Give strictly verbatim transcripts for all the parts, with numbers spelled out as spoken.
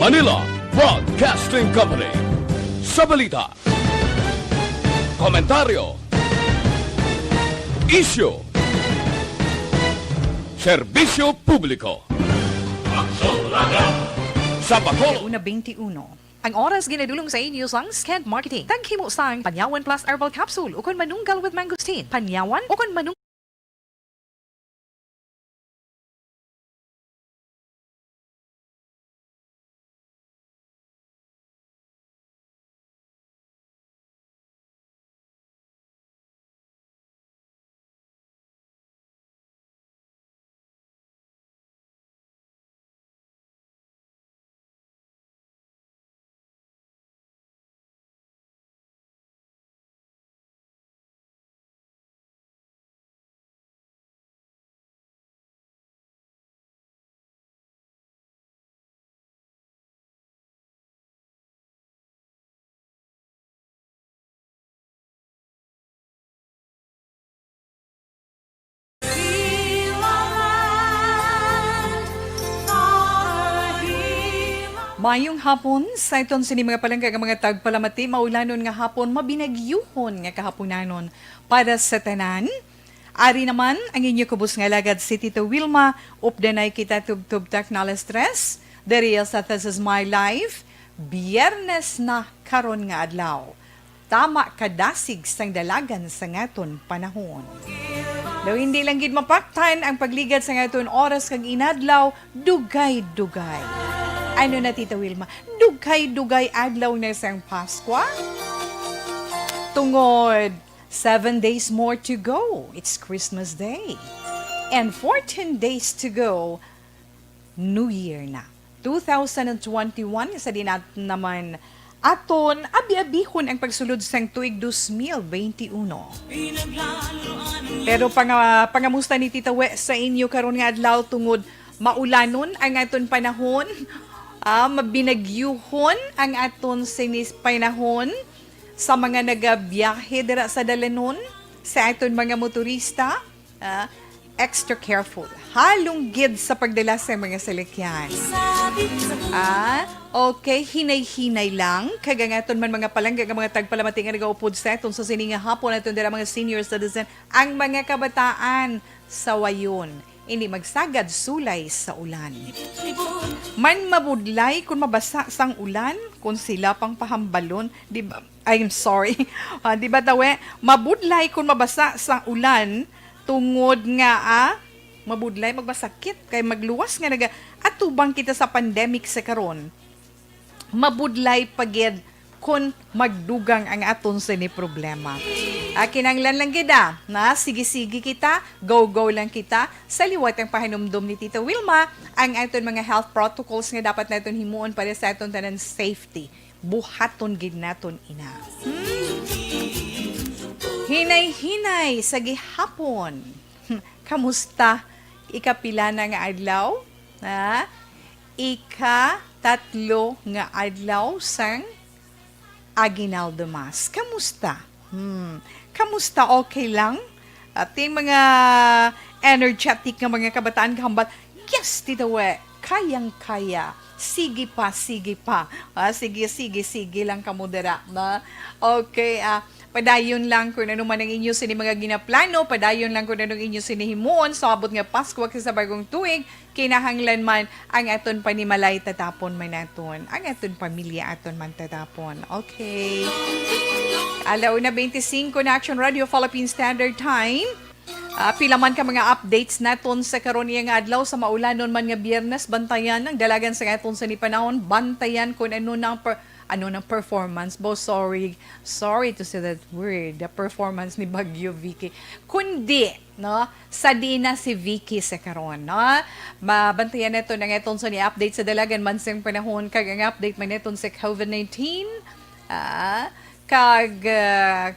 Manila Broadcasting Company. Sa balita, komentaryo, isyu, serbisyo publiko. Sa Bacolod, Una twenty-one. Ang oras ginadulong sa inyo sang Sked Marketing. Taghimo sang Panyawan Plus Herbal Capsule ukon Manunggal with Mangosteen. Panyawan ukon Manunggal Mayong hapon sa iton sini mga palangga nga mga tagpalamati, maulanon nga hapon, mabinagyuhon nga kahaponanon para sa tanan. Ari naman ang inyo kubos nga alagad si Tito Wilma, updanay kita tubtob ta alas tres, diri sa This Is My Life, Biyernes na karon nga adlaw. Tama kadasig sang dalagan sa ngaton panahon. Daw hindi lang gid mapaktan ang pagligad sa ngaton oras kag inadlaw, dugay-dugay. Ano na, Tita Wilma? Dugay-dugay adlaw na sang Paskwa? Tungod, seven days more to go. It's Christmas Day. And fourteen days to go, New Year na. Two thousand and twenty-one, sa dinat naman aton abi-abihon ang pagsulod sang tuig dos mil benti uno. Pero panga-, pangamusta ni Tita We sa inyo karon nga adlaw tungod maulanon ang aton panahon, ah, mabinagyuhon ang aton sinis panahon sa mga nagabiyahe dira sa dalanon, sa aton mga motorista, ah, extra careful. Halong gid sa pagdala sa mga salakyan. Ah, okay, hinay-hinay lang. Kag ang aton man mga palangga nga mga tagpalamati nga nagaupod sa aton sa sini nga hapon, aton dira mga senior citizen, ang mga kabataan sa wayon, hindi magsagad sulay sa ulan. Man mabudlay kung mabasa sang ulan, kung sila pang pahambalon, di ba? I'm sorry. Ah, di ba, Tawe? Mabudlay kung mabasa sang ulan, tungod nga, ah, mabudlay, magmasakit, kay magluwas nga naga-, atubang kita sa pandemic sa karon. Mabudlay pa gid kun magdugang ang aton sini problema. Ah, kinahanglan lang gid, ah, na sige-sige kita, go-go lang kita, sa liwat ang pahinumdom ni Tita Wilma, ang aton mga health protocols nga dapat naton himuon para sa aton tanan safety. Buhaton gid naton ina. Hmm. Hinay-hinay sa gihapon. Kamusta? Ikapila na nga adlaw? Ha? Ikatatlo nga adlaw sang Aguinaldo Mass. Kamusta? Hmm. Kamusta? Okay lang? Ating mga energetic nga mga kabataan kahambal, "Yes, Tita We, kayang-kaya. Sige pa, sige pa." Ah, sige, sige, sige lang kamo dira, no? Okay, ah, padayon lang kung ano man ang inyo sini mga ginaplano, padayon lang kung anong inyo sini himuon sa abot nga Pasko kag sa bagong tuig, kinahanglan man ang aton panimalay tatapon man naton, ang aton pamilya aton man tatapon. Okay. Ala una twenty-five na Action Radio Philippine Standard Time. Ah, pila man ka mga updates naton sa karon iya nga adlaw, sa maulanon man nga Biyernes, bantayan ang dalagan sa aton sini panahon, bantayan kung ano nang per-, ano nang performance. Bo, sorry. Sorry to say that word. The performance ni Bagyo Vicky. Kundi, no, sa diin na si Vicky sa karon, no? Mabantayan naton ang aton sini update sa dalagan man sang panahon, kag ang update man naton sa COVID nineteen. Ah, kag, ah,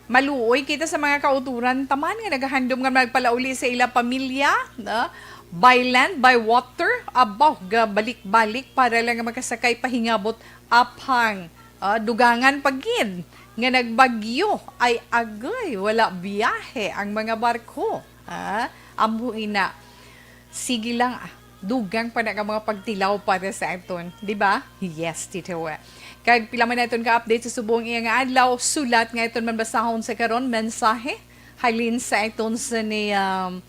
maluoy kita sa mga kautoran taman nga nagahandom nga magpalauli sa ila pamilya, no? By land, by water, abaw, gabalik-balik para lang nga makasakay pahingabot, aphang, ah, dugangan pa gid nga nagbagyo, ay agay, wala biyahe ang mga barko. Ah, amo ina. Sige lang, ah, Dugang pa na nga mga pagtilaw para sa aton, di ba? Yes, Tito. Kag pila man naton ka-update sa subong iya nga adlaw, sulat nga aton man basahon sa karon, mensahe halin sa aton sa ni, um,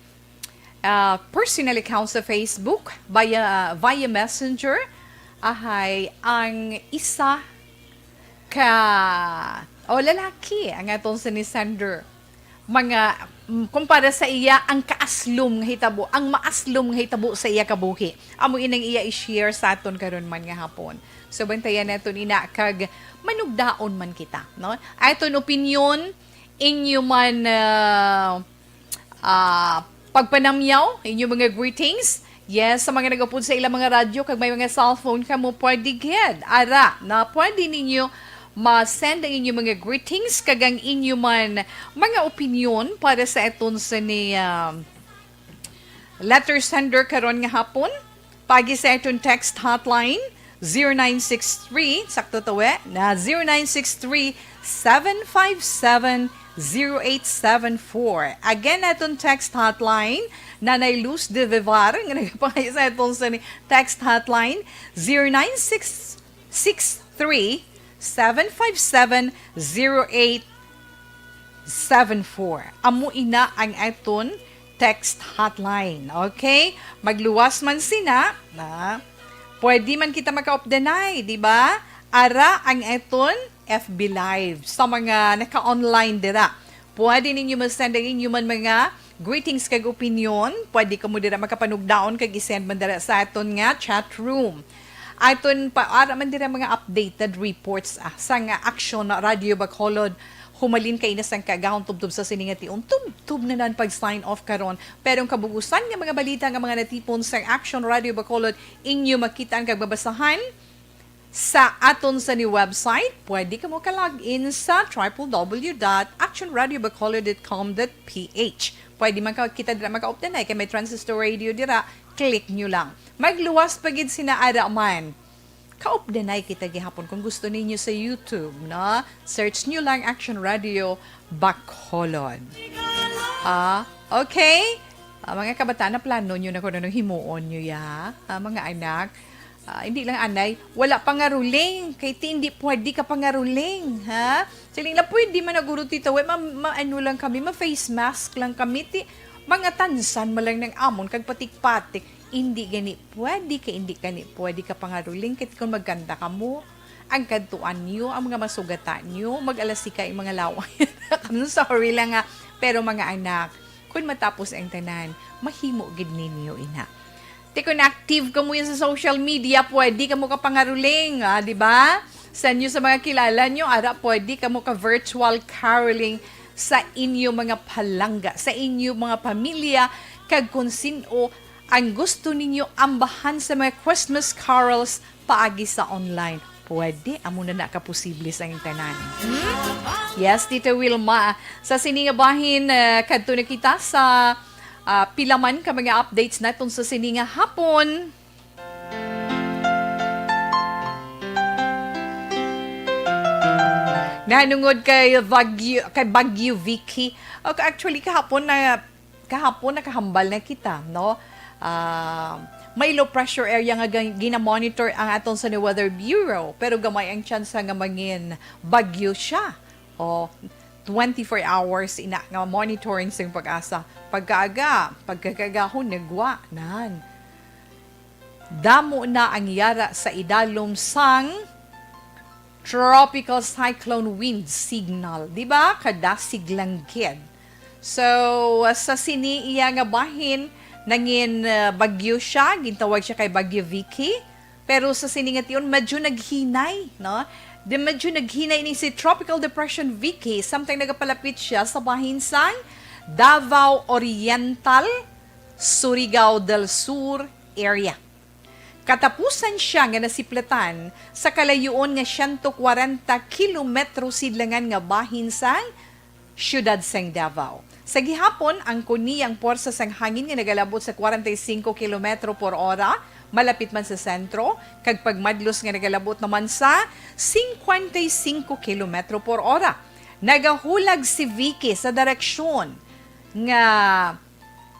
ah, personal account sa Facebook via, via Messenger. Ahay, ang isa ka, o lalaki, ang aton sa ni sender. Mga, mm, kumpara sa iya, ang kaaslom nga hitabo, ang maaslom nga hitabo sa iya kabuhi. Amo inang iya i-share sa aton karon man nga hapon. So, bantayan naton ina kag manugdaon man kita, no? Aton opinyon, inyo man, ah, ah, pagpanamyaw, inyo mga greetings. Yes, sa mga nagapod sa ilang mga radyo kag may mga cellphone kamo, pwede gid. Ara, na pwede ninyo ma-send ang inyo mga greetings kag ang inyo man mga opinyon para sa aton sa ni, ah, letter sender karon nga hapon. Pagi sa aton text hotline, zero nine six three, sakto to, eh, na zero nine six three, seven five seven, zero eight seven four. Again, aton text hotline, Nanay Luz de Vivar, nga nagapangay sa aton sa ni text hotline, zero nine six six three, seven five seven, zero eight seven four. Amo ina ang aton text hotline. Okay? Magluwas man sina, na, pwede man kita makaupdanay, di ba? Ara ang aton F B Live sa mga naka-online dira. Pwede ninyo ma-send ang inyo man mga greetings kag opinyon. Pwede kamo dira makapanugdaon kag i-send man dira sa aton nga chat room. Aton pa, ara man dira mga updated reports, ah, sa nga Action Radio Bacolod. Humalin kay na sang kaagahon tubtob sa sini nga tion, tubtob na nan pag-sign off karon. Pero ang kabugusan nga mga balita nga mga natipon sa Action Radio Bacolod, inyo makitaan kag mabasahan sa aton sa ni website. Pwede kamo ka-log in sa triple W dot action radio bacolod dot com dot P H. Pwede man ka kita dira makaupdanay kay may transistor radio dira. Click nyo lang. Magluwas pa gid sina ara man. Kaupdanay kita gihapon kung gusto ninyo sa YouTube, no? Search nyo lang Action Radio Bacolod. Ah, okay? Ah, mga kabataan, na plano nyo na kung anong himuon nyo, ya? Ah, mga anak, ah, hindi lang anay, wala pangaruling. Kay ti, hindi pwede ka pangaruling, ha? Siling lang, pwede man na guro, tita, we, ma, ma, ano lang kami, ma face mask lang kami, ti, mga tansan man lang nang amon, kag patik-patik. Hindi gani pwede, kay hindi gani pwede ka pangaruling, kay kung magkanta ka mo, ang kantuan niyo, ang mga masugatan niyo, mag-alasika ang mga laway. I'm sorry lang nga, pero mga anak, kung matapos ang tanan, mahimo gid ninyo ina. Ti kung active kamo yan sa social media, pwede kamo ka pangaruling, ah, di ba? Sa inyo sa mga kilala nyo, ara, pwede kamo ka virtual caroling sa inyo mga palangga, sa inyo mga pamilya, kag kung sin-o ang gusto ninyo ambahan sa mga Christmas carols paagi sa online. Pwede, amo na na kaposible sa inyong tanan. Hmm? Yes, Tita Wilma. Sa sini nga bahin, ah, kadto na kita sa, ah, pila man ka mga updates naton sa sini nga hapon. Nahanungod kay Bagyo, kay Bagyo Vicky. Okay, actually, kahapon na, kahapon nakahambal na kita, no? Ah, may low pressure area nga gin-, gina-monitor ang aton sa Weather Bureau, pero gamay ang tsansa nga mangin bagyo siya. O, twenty-four hours ina nga monitoring sang PAGASA. Pagkaaga, pagkagahon, nagwa, nan. Damo na ang yara sa idalom sang tropical cyclone wind signal. Di ba? Kadasig lang gid. So, sa sini iya nga bahin, nangin, uh, bagyo siya, gintawag siya kay Bagyo Vicky. Pero sa sini nga tion, medyo naghinay, no? Di medyo naghinay ni si Tropical Depression Vicky, samtang nagapalapit siya sa bahin sang Davao Oriental, Surigao del Sur area. Katapusan siya nga nasiplatan sa kalayuon nga siyento kwarenta kilometro sidlangan nga bahin sang siyudad sang Davao. Sa gihapon, angkon niya ang puwersa sang hangin nga nagalabot sa kwarenta y cinco kilometro por ora, malapit man sa sentro, kag pagmadlos nga nagalabot naman sa cincuenta y cinco kilometro por ora. Nagahulag si Vicky sa direksyon nga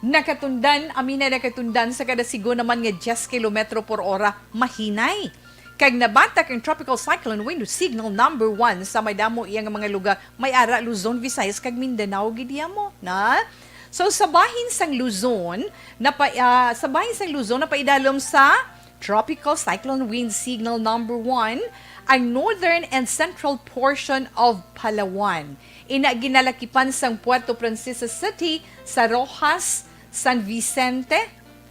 Nakatundan, amina, nakatundan sa kada sigo naman nga diyes kilometro por ora, mahinay. Kag nabatak ang Tropical Cyclone Wind Signal number one sa madamo iya nga mga lugar, may ara Luzon, Visayas, kag Mindanao gid iya mo, na? So, sa bahin sang Luzon, napa, ah, sa bahin sang Luzon, napaidalom sa Tropical Cyclone Wind Signal number one ang northern and central portion of Palawan. Ina ginalakipan sang Puerto Princesa City, sa Roxas, San Vicente,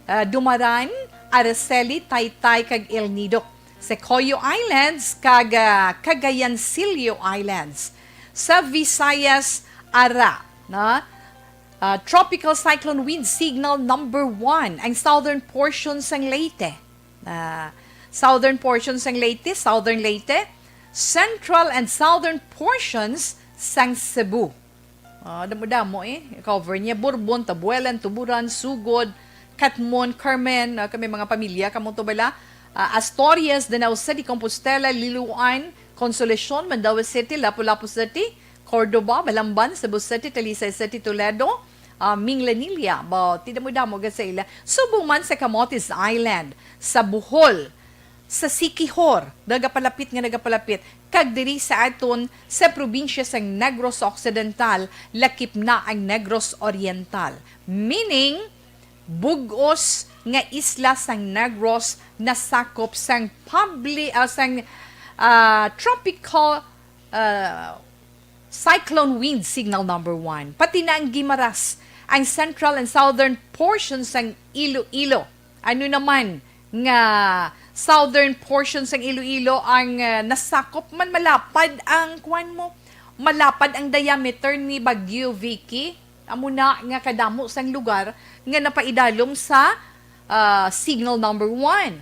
ah, Dumaran, Araceli, Taytay, kag El Nido, sa Coyo Islands, kag, ah, Cagayancillo Islands. Sa Visayas, ara, na, ah, Tropical Cyclone Wind Signal number one ang southern portion sang Leyte. Ah, southern portion sang Leyte, southern Leyte, central and southern portions sang Cebu. Ah, damo-damo eh. Cover niya Borbon, Tabuelan, Tuburan, Sugod, Catmon, Carmen, ah, kami mga pamilya, kamo to bala. Ah, Asturias, Danao City, Compostela, Liloan, Consolacion, Mandaue City, Lapu-Lapu City, Cordova, Balamban, Cebu City, Talisay City, Toledo, ah, Minglanilla, ba, ti damo-damo gid sa ila. Subong man sa Camotes Island, sa Bohol, sa Siquijor, nagapalapit nga nagapalapit, kag diri sa aton sa probinsya sang Negros Occidental, lakip na ang Negros Oriental. Meaning, bug-os nga isla sang Negros nasakop sang publi-, ah, sang, ah, tropical, ah, cyclone wind signal number one. Pati na ang Guimaras, ang central and southern portion sang Iloilo. Ano naman nga southern portion sang Iloilo ang, ah, nasakop man, malapad ang, kuwan mo, malapad ang diameter ni Bagyo Vicky. Amo na nga kadamo sang lugar nga napaidalom sa, ah, signal number one.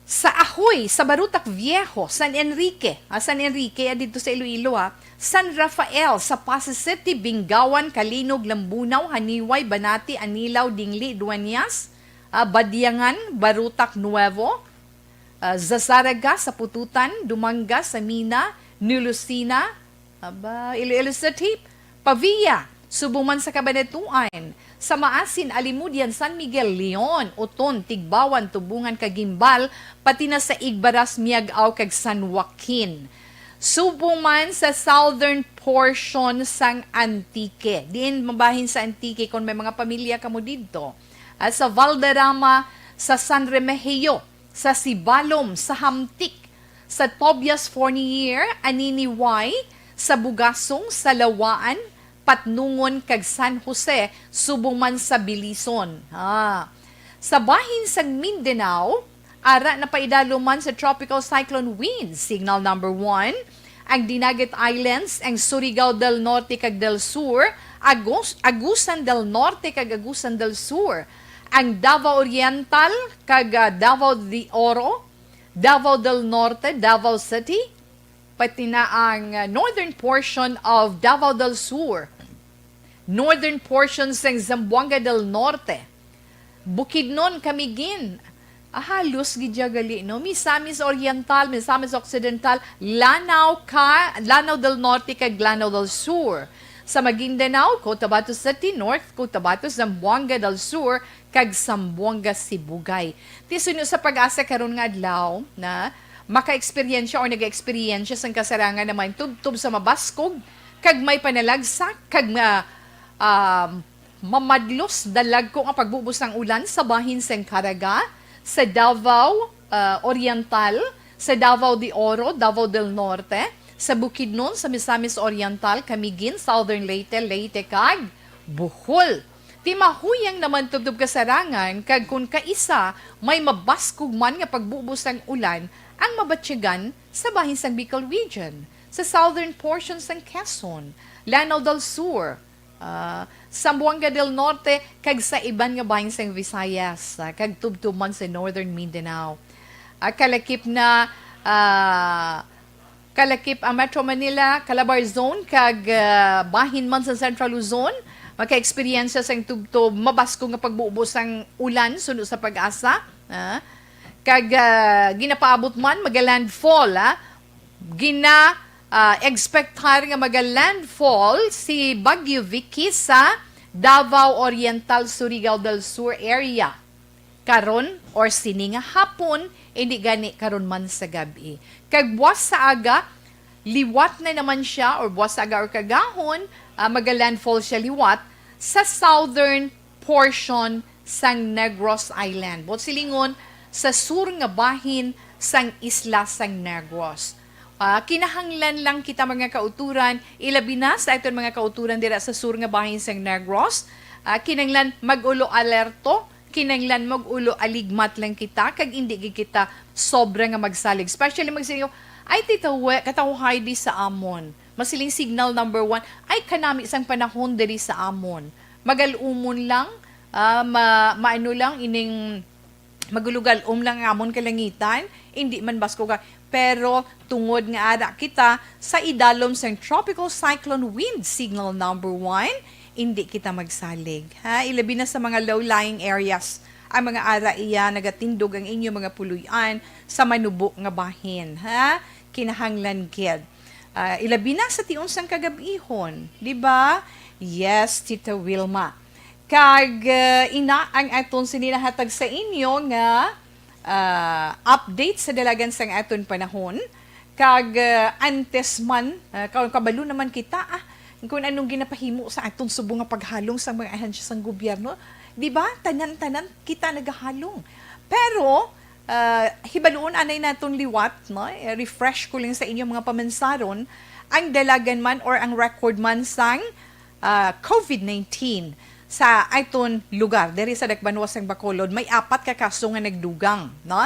Sa Ahoy, sa Barotac Viejo, San Enrique, ah, San Enrique, ah, dito sa Iloilo, ah, San Rafael, sa Passi City, Bingawan, Calinog, Lambunao, Janiuay, Banati, Anilao, Dingli, Dueñas, ah, Badiangan, Barotac Nuevo, ah, Zazaraga, sa Pututan, Dumangas, Samina, New Lucena, aba, Iloilo City, Pavia, subong man sa Cabanatuan, sa Maasin, Alimudian, San Miguel, Leon, Oton, Tigbauan, Tubungan, kag Guimbal, pati na sa Igbaras, Miag-ao, kag San Joaquin. Subong man sa southern portion sang Antique. Diin mabahin sa Antique kung may mga pamilya kamo didto. Ah, sa Valderrama, sa San Remigio, sa Sibalom, sa Hamtic, sa Tobias Fornier, Anini Y, sa Bugasong, sa Lawaan, Patnongon, kag San Jose, subong man sa Belison. Ah. Sa bahin sang Mindanao, ara napaidalom man sa Tropical Cyclone Wind, signal number one, ang Dinagat Islands, ang Surigao del Norte kag del Sur, Agus-, Agusan del Norte kag Agusan del Sur, ang Davao Oriental kag, ah, Davao de Oro, Davao del Norte, Davao City, pati na ang, ah, northern portion of Davao del Sur, northern portion sang Zamboanga del Norte, Bukidnon, Camiguin, ah, halos gid ya gali, no? Misamis Oriental, Misamis Occidental, Lanao ka, Lanao del Norte kag Lanao del Sur. Sa Maguindanao, Cotabato City, North Cotabato, Zamboanga del Sur, kag Zamboanga Sibugay. Ti suno sa PAGASA karon nga adlaw na maka-eksperyensya or naga-eksperyensya sang kasarangan naman tubtob sa mabaskog kag may panalagsa kag nga, um, mamadlos, dalagko nga pagbubo sang ulan sa bahin sang Caraga, sa Davao, ah, Oriental, sa Davao de Oro, Davao del Norte, sa Bukidnon, sa Misamis Oriental, Camiguin, Southern Leyte, Leyte, kag Bohol. Ti mahuyang naman tubtob kasarangan, kag kun kaisa may mabaskog man nga pagbubo sang ulan ang mabatyagan sa bahin sang Bicol Region, sa southern portion sang Quezon, Lanao del Sur, ah, Zamboanga del Norte, kag sa iban nga bahin sang Visayas, ah, kag tubtob man sa Northern Mindanao. Ah, kalakip na, ah, kalakip ang Metro Manila, Calabar Zone, kag, ah, bahin man sa Central Luzon, maka-eksperyensya sang tubtob mabaskog nga pagbubo sang ulan, suno sa PAGASA. Ah, kag, ah, ginapaabot man, maga-landfall, ah, gina, ah, expectar nga maga-landfall si Bagyo Vicky sa Davao Oriental, Surigao del Sur area. Karon or sini nga hapon, indi gani karon man sa gab-i. Kag buwas sa aga, liwat na naman siya, or buwas sa aga or kagahon, ah, maga-landfall siya liwat sa southern portion sang Negros Island. Buot silingon, sa sur nga bahin sang isla sang Negros. Ah, kinahanglan lang kita, mga kauturan, ilabi na sa aton mga kauturan dira sa sur nga bahin sang Negros, ah, kinahanglan mag-ulo alerto, kinahanglan mag-ulo aligmat lang kita, kag indi gid kita sobra nga magsalig. Especially magsayo, "Ay, Tita We, kataw-hay di sa amon." Masiling signal number one, "Ay, kanami sang panahon diri sa amon." Magal-umon lang, ah, ma-, maano lang, ining magulugal-om lang ang amon kalangitan, indi man basko ka. Pero tungod nga ara kita sa idalom sang Tropical Cyclone Wind Signal Number One, indi kita magsalig, ha? Ilabi na sa mga low-lying areas, ang mga ara iya nagatindog ang inyo mga puloy-an sa manubo nga bahin, ha? Kinahanglan gid. Ah, ilabi na sa tion sang kagab-ihon, di ba? Yes, Tita Wilma. Kag, ah, ina ang aton sini nahatag sa inyo nga, ah, update sa dalagan sang aton panahon. Kag, ah, antes man, ah, ka-, kabalo naman kita, ah, kung anong ginapahimo sa aton subong nga paghalong sa mga ahensya sang gobyerno. Di ba? Tanan-tanan kita nagahalong. Pero, ah, hibaluon anay naton liwat, no? Eh, refresh ko lang sa inyong mga pamansaron, ang dalagan man or ang record man sang, ah, COVID nineteen sa aton lugar, diri sa dakbanwa sang Bacolod, may apat ka kaso nga nagdugang, no?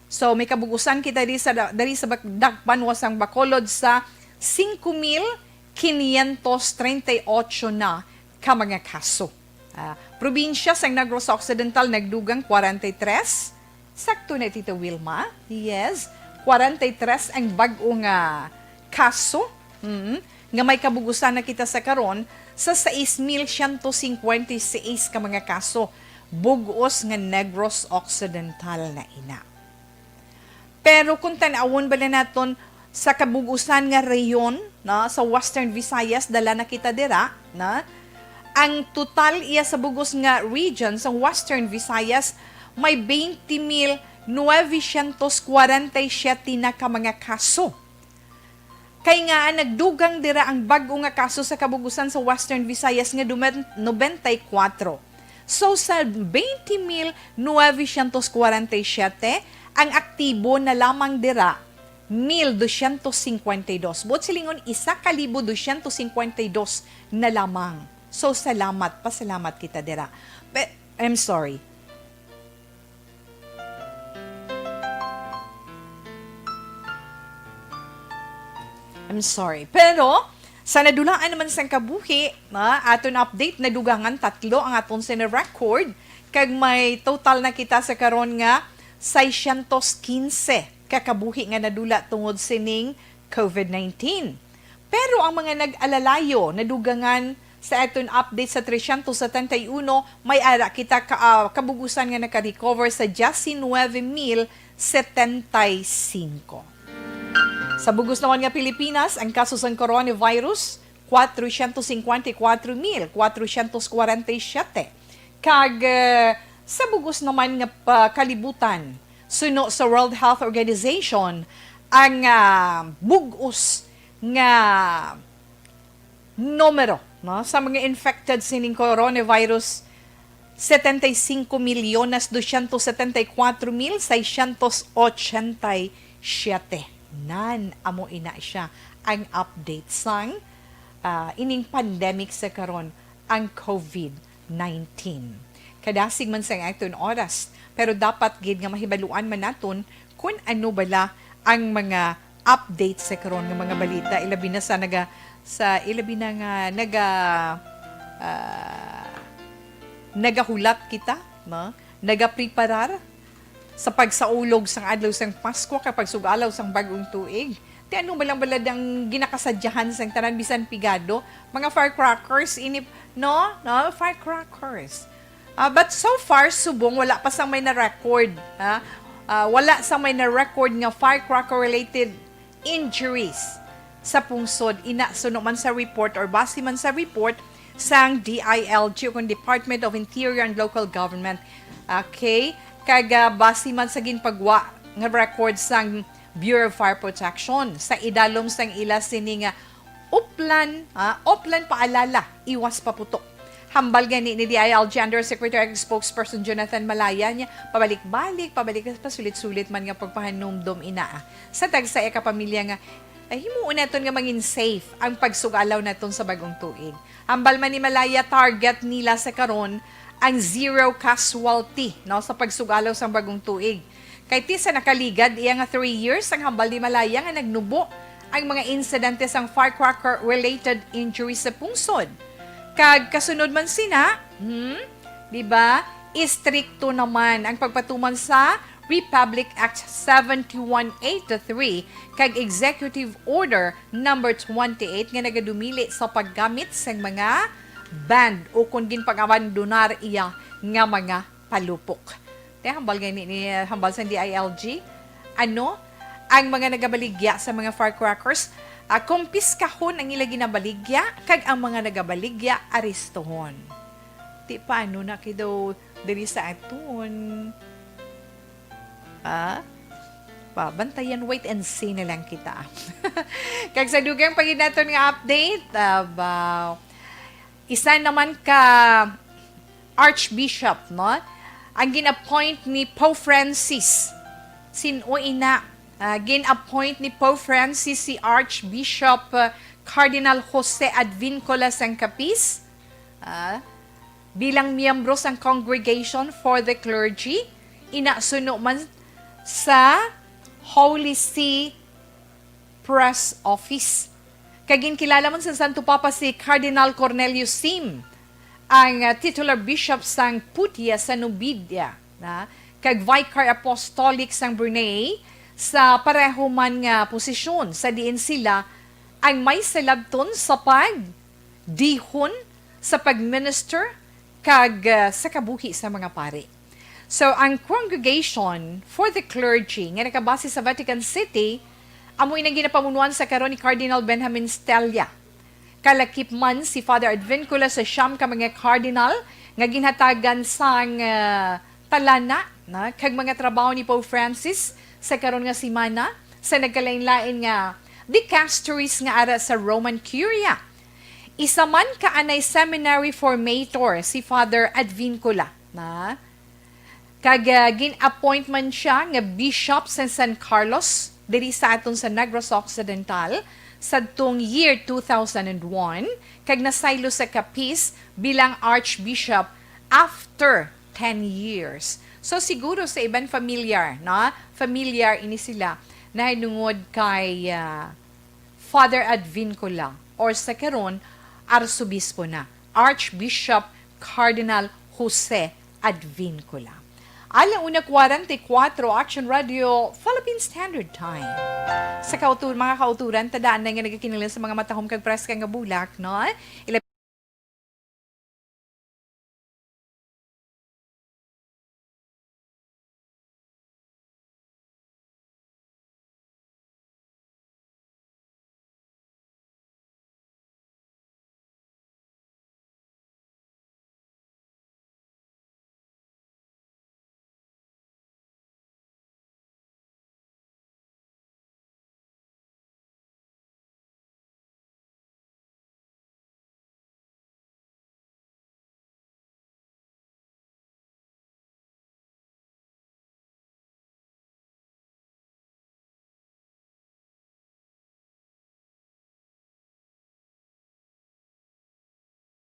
So, may kabugusan kita diri sa da-, diri sa bak-, dakbanwa sang Bacolod sa singko mil quinientos treinta y ocho na ka mga kaso. Ah, probinsya sang Negros Occidental nagdugang kwarenta y tres. Sakto na, Tita Wilma. Yes, kwarenta y tres ang bag-o nga kaso. Mm. Nga may kabugusan na kita sa karon sa sais mil siyento singkwenta y seis ka mga kaso. Bug-os nga Negros Occidental na ina. Pero kung tan-awon bala naton sa kabug-usan nga rehiyon, no, sa Western Visayas, dala na kita dira, no? Ang total iya sa bug-os nga region sa Western Visayas may twenty mil novecientos kwarenta y siete na ka mga kaso. Kay nga nagdugang dira ang bag-o nga kaso sa kabug-usan sa Western Visayas nga dumen-, nobenta y kuwatro. So, sa twenty mil novecientos kwarenta y siete, ang aktibo na lamang dira, mil dosyentos singkwenta y dos. Buot silingon, isa ka libo dosyentos singkwenta y dos na lamang. So, salamat. Pasalamat kita dira. Pe-, I'm sorry. I'm sorry. Pero, sa nadulaan naman sang kabuhi, na aton update, nadugangan tatlo ang aton sini-record, kag may total na kita sa karon nga seiscientos quince ka kabuhi nga nadula tungod sining COVID nineteen. Pero ang mga nag-alalayo, nadugangan sa aton update sa trescientos setenta y uno, may ara kita ka, ah, kabug-usan nga naka-recover sa diecinueve mil setenta y cinco. Sa bug-os naman nga Pilipinas, ang kaso sang coronavirus, cuatrocientos cincuenta y cuatro mil cuatrocientos cuarenta y siete. Kag, eh, sa bug-os naman nga pa-, kalibutan, suno sa World Health Organization, ang, ah, bug-os nga numero, no, sa mga infected sining coronavirus, setenta y cinco milyones doscientos setenta y cuatro mil seiscientos ochenta y siete. Nan, amo ina siya ang update sang, ah, ining pandemic sa karon, ang COVID nineteen. Kadasig man sang aton oras, pero dapat gid nga mahibaluan man naton kun ano bala ang mga update sa karon nga mga balita, ilabi na sa naga-, sa ilabi na nga naga-, ah, nagahulat kita, no? Nagapreparar sa pagsaulog sang adlaw sang Pasko kag pagsug-alaw sang bag-ong tuig. Ti ano ba lang balad ang ginakasadyahan sang tanan, bisan pigado? Mga firecrackers, inip, no? No? Firecrackers. Ah, but so far, subong, wala pa sang may na-record, ha? Ah, wala sang may na-record nga firecracker-related injuries sa pungsod. Ina, suno man sa report or base man sa report, sang D I L G o kung Department of Interior and Local Government. Okay? Kag, ah, base man sa ginpagwa nga record sang Bureau of Fire Protection sa idalom sang ila sini nga uplan, ah, uplan paalala, iwas paputok. Hambal gani ni D I L G Undersecretary ag Spokesperson Jonathan Malaya niya, pabalik-balik, pabalik, pasulit-sulit man nga pagpahanumdom ina, ah, sa tagsa ka pamilya nga, ah, himuon naton nga mangin safe ang pagsugalaw naton sa bagong tuig. Hambal man ni Malaya, target nila sa karon ang zero casualty, no, sa pagsugalaw sang bagong tuig. Kay ti sa nakaligad iya nga three years ang hambal ni Malaya nga nagnubo ang mga insidente sang firecracker-related injuries sa pungsod. Kag kasunod man sina, hmm, di ba, istrikto naman ang pagpatuman sa Republic Act seventy-one eighty-three kag Executive Order Number twenty-eight nga nagadumili sa paggamit sang mga banned o kon ginpang-abandonar iya nga mga palupok. Te, hambal gani ni, hambal sang D I L G, ano, ang mga nagabaligya sa mga firecrackers, ah, kumpiskahon ang ila ginabaligya, kag ang mga nagabaligya arestuhon. Ti paano na kay daw diri sa aton? Ah? Pa, bantayan, wait and see na lang kita. Kag sa dugang pa gid naton nga update, ah, ba, isa naman ka Archbishop, no? Ang gin-appoint ni Pope Francis. Sin-o ina, ah, gin-appoint ni Pope Francis si Archbishop, ah, Cardinal Jose Advincula sang Capiz, ah, bilang miyembro sang Congregation for the Clergy, ina suno man sa Holy See Press Office. Kag ginkilala man sa Santo Papa si Cardinal Cornelius Sim, ang, ah, titular bishop sang Putea sa Nubia, na, kag Vicar Apostolic sang Brunei sa pareho man nga posisyon, sa diin sila ang may salabton sa pagdihon, sa pagminister, kag, ah, sa kabuhi sa mga pari. So, ang Congregation for the Clergy nga nakabase sa Vatican City, amo inang ginapamunuan sa karon ni Cardinal Benjamin Stella. Kalakip man si Father Advincula sa siyam ka mga cardinal nga ginhatagan sang, ah, talana, na, kag mga trabaho ni Pope Francis sa karon nga semana sa nagkalain-lain nga dicasteries nga ara sa Roman Curia. Isa man ka anay seminary formator si Father Advincula, na, kag, ah, gin-appoint man siya nga bishop sa San Carlos, diri sa aton sa Negros Occidental, sadtong year two thousand and one, kag nasaylo sa Capiz bilang archbishop after ten years. So, siguro sa iban familiar, no? Familiar ini sila nahinungod kay, ah, Father Advincula, or sa karon, Arsobispo na, Archbishop Cardinal Jose Advincula. Ala una kwarenta y kuatro, Action Radio, Philippine Standard Time. Sa kautur-, mga kauturan, tandaan na nga nagakinahanglan sa mga matahom kag preska nga bulak, no? Ila-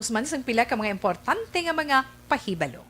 Usman sang pila ka mga importante nga mga pahibalo.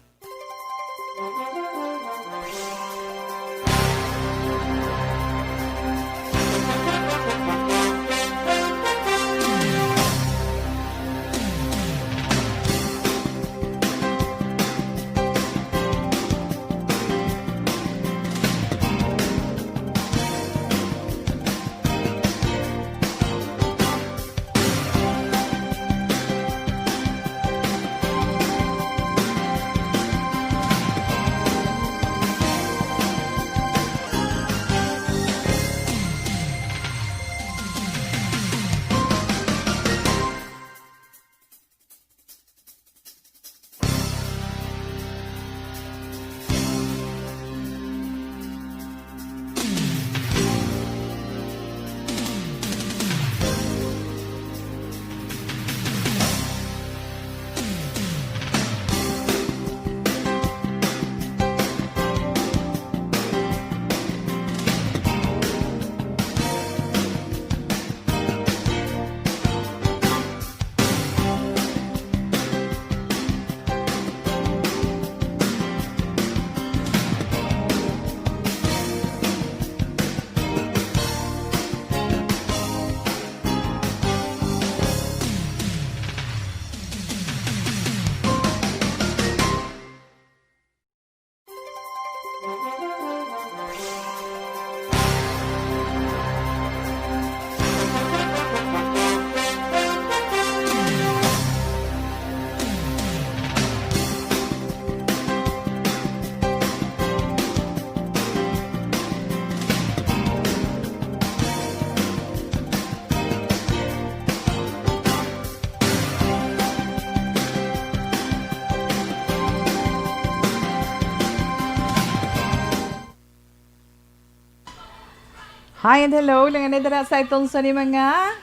Hi and hello, lang na dira sa itong sa ni mga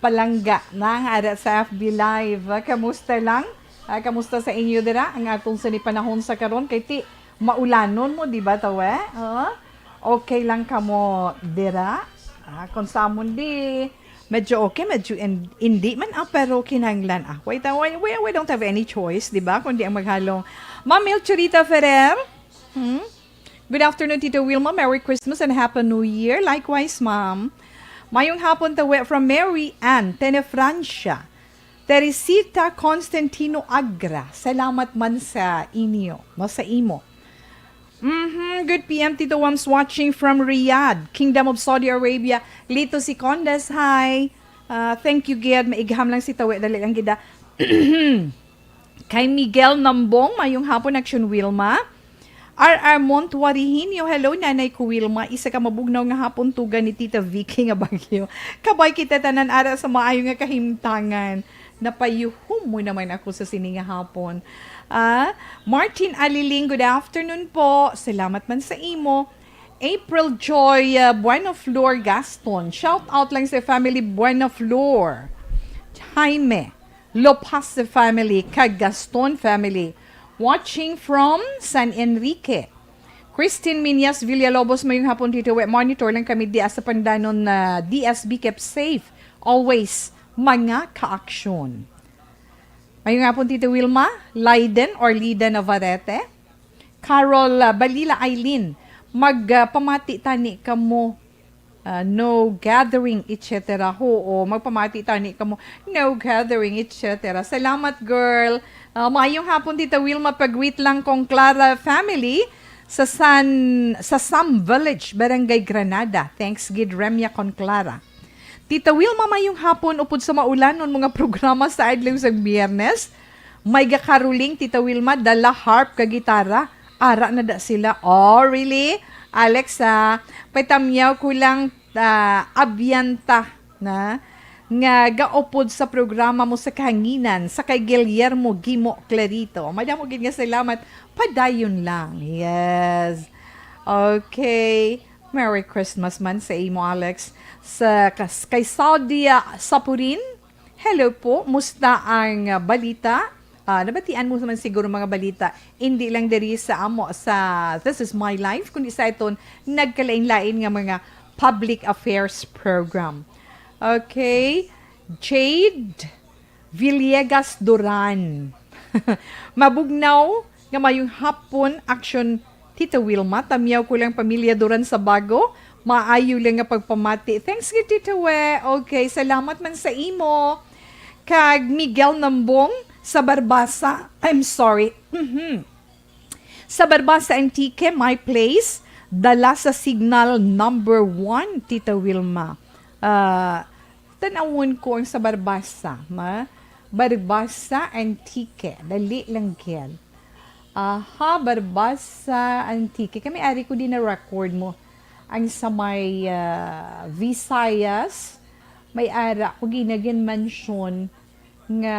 palangga na nga ara sa F B Live. Kamusta lang? Ah, kamusta sa inyo dira? Ang atong sa ni panahon sa karon kay ti maulanon mo, di ba, tawe? Oh? Okay lang kamo dira? Ah, kung sa amon di, medyo okay, medyo in- hindi man, ah, pero kinahanglan, ah. Wait, ah, we, we, we don't have any choice, di ba? Kundi ang maghalong. Ma'am Milchurita Ferrer? Hmm? Good afternoon, Tito Wilma. Merry Christmas and Happy New Year. Likewise, ma'am. Mayong hapon, tawe from Mary Ann, Tenefrancia. Teresita Constantino Agra, salamat man sa inyo, no, sa imo. Mhm, good P M, Tito Wams, watching from Riyadh, Kingdom of Saudi Arabia. Lito Sicondes, hi. Ah, thank you, Gid. Maigham lang si Tawe, dali lang gida. Kay Miguel Nambong, mayong hapon, Action Wilma. R R Montuarihinio, hello, Nanay ko Wilma. Isa ka mabugnaw nga hapon tuga ni Tita Vicky nga bagyo. Kabay kita tanan ara sa maayo nga kahimtangan. Napayuhom mo naman ako sa sini nga hapon. Ah, Martin Aliling, good afternoon po. Salamat man sa imo. April Joy, ah, Buenoflor Gaston. Shout out lang sa family Buenoflor. Jaime Lopez family, kag Gaston family. Watching from San Enrique. Christine Minyas Villalobos, mayong hapon, Tito We. Monitor lang kami di sa Pandanon na D S B. Keep safe always, mga ka-aksyon. Mayong hapon, Tito Wilma, Leiden or Lida Navarrete. Carol, ah, Balila Aileen, mag, ah, pamati tani kamo, ah, no gathering, et cetera. Oo, magpamati tani kamo, no gathering, et cetera. Salamat, girl. Ah, maayong hapon, Tita Wilma, pag-greet lang kong Clara family sa San, sa Sam Village, Barangay Granada. Thanks, gid Remya kon Clara. Tita Wilma, mayong hapon, upod sa maulanon mga programa sa adlaw sa Biyernes. May gakaruling, Tita Wilma, dala harp ka gitara. Ara na da sila. Oh, really? Alexa, patamyaw ko lang, ah, abyanta na nga gaupod sa programa mo sa kahanginan sa kay Guillermo Gimo Clarito. Madamo gid nga salamat. Padayon lang. Yes. Okay. Merry Christmas man sa imo, Alex. Sa kas-, kay Saudia Sapurin, hello po. Musta ang, ah, balita? Ah, nabatian mo naman siguro mga balita. Hindi lang diri sa amo, sa This Is My Life, kundi sa iton nagkalain-lain nga mga public affairs program. Okay. Jade Villegas Duran. Mabugnaw nga mayong hapon, action, Tita Wilma. Tamyaw ko lang pamilya Duran sa Bago. Maayo lang nga pagpamati. Thanks gid, Tita We. Okay, salamat man sa imo. Kag Miguel Nambong sa Barbasa. I'm sorry. Mhm. Sa Barbasa, Antique, my place. Dala sa signal number one, Tita Wilma. Ah, tanawon ko ang sa Barbasa, ma? Barbasa, Antique. Dali lang, gid. Aha, Barbasa, Antique. Kami, ari ko din na-record mo. Ang sa may, ah, Visayas, may ara ko ginagin mansion nga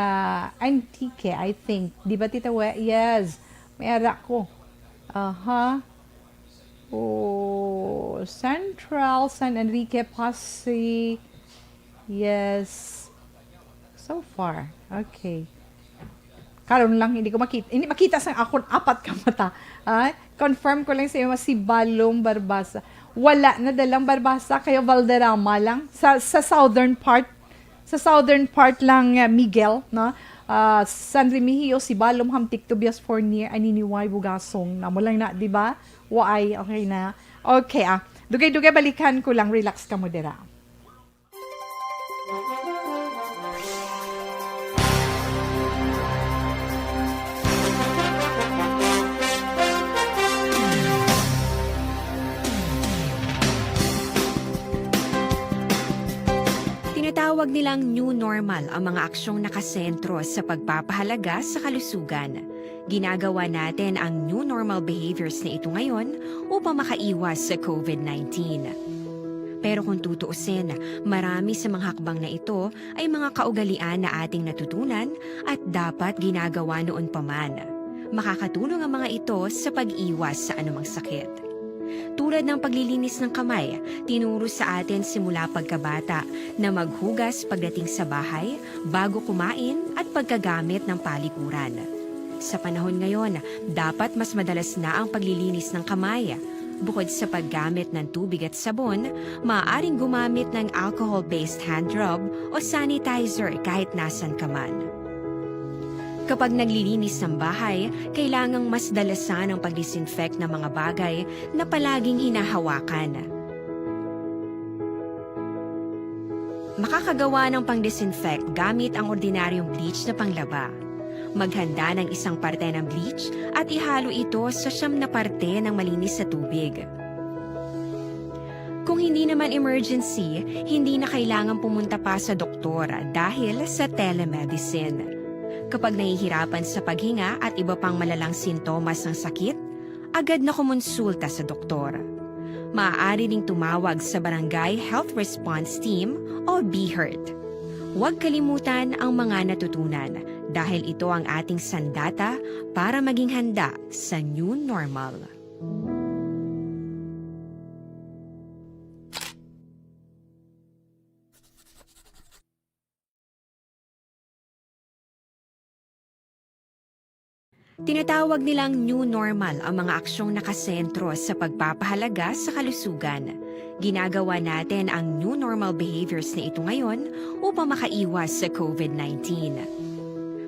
Antique, I think. Di ba, Tita We? Yes. May ara ko. Aha. Oh, Central, San Enrique, Passi. Yes. So far. Okay. Karon lang, hindi ko makita. Hindi makita sa akon apat ka mata. Ah, confirm ko lang sa iyo, si Balong Barbasa. Wala na dalang Barbasa, kayo Valderrama lang. Sa, sa southern part, sa southern part lang, ah, Miguel, no? Ah, San Remigio, si Balong, Hamtic, Tobias, Fornier, Aniniway, Bugasong. Namo lang na, di ba? Waay, okay na. Okay, ah. Dugay-dugay, balikan ko lang. Relax ka mo dira. Tinatawag nilang new normal ang mga aksyong nakasentro sa pagpapahalaga sa kalusugan. Ginagawa natin ang new normal behaviors na ito ngayon upang makaiwas sa covid nineteen. Pero kung tutuusin, marami sa mga hakbang na ito ay mga kaugalian na ating natutunan at dapat ginagawa noon pa man. Makakatulong ang mga ito sa pag-iwas sa anumang sakit. Tulad ng paglilinis ng kamay, tinuro sa atin simula pagkabata na maghugas pagdating sa bahay, bago kumain, at pagkagamit ng palikuran. Sa panahon ngayon, dapat mas madalas na ang paglilinis ng kamay. Bukod sa paggamit ng tubig at sabon, maaaring gumamit ng alcohol-based hand rub o sanitizer kahit nasan ka man. Kapag naglilinis ng bahay, kailangang mas dalasan ang pag-disinfect ng mga bagay na palaging hinahawakan. Makakagawa ng pang-disinfect gamit ang ordinaryong bleach na panglaba. Maghanda ng isang parte ng bleach at ihalo ito sa siyam na parte ng malinis na tubig. Kung hindi naman emergency, hindi na kailangan pumunta pa sa doktor dahil sa telemedicine. Kapag nahihirapan sa paghinga at iba pang malalang sintomas ng sakit, agad na kumonsulta sa doktor. Maaari ding tumawag sa Barangay Health Response Team o BHERT. Huwag kalimutan ang mga natutunan dahil ito ang ating sandata para maging handa sa new normal. Tinatawag nilang new normal ang mga aksyong nakasentro sa pagpapahalaga sa kalusugan. Ginagawa natin ang new normal behaviors na ito ngayon upang makaiwas sa COVID nineteen.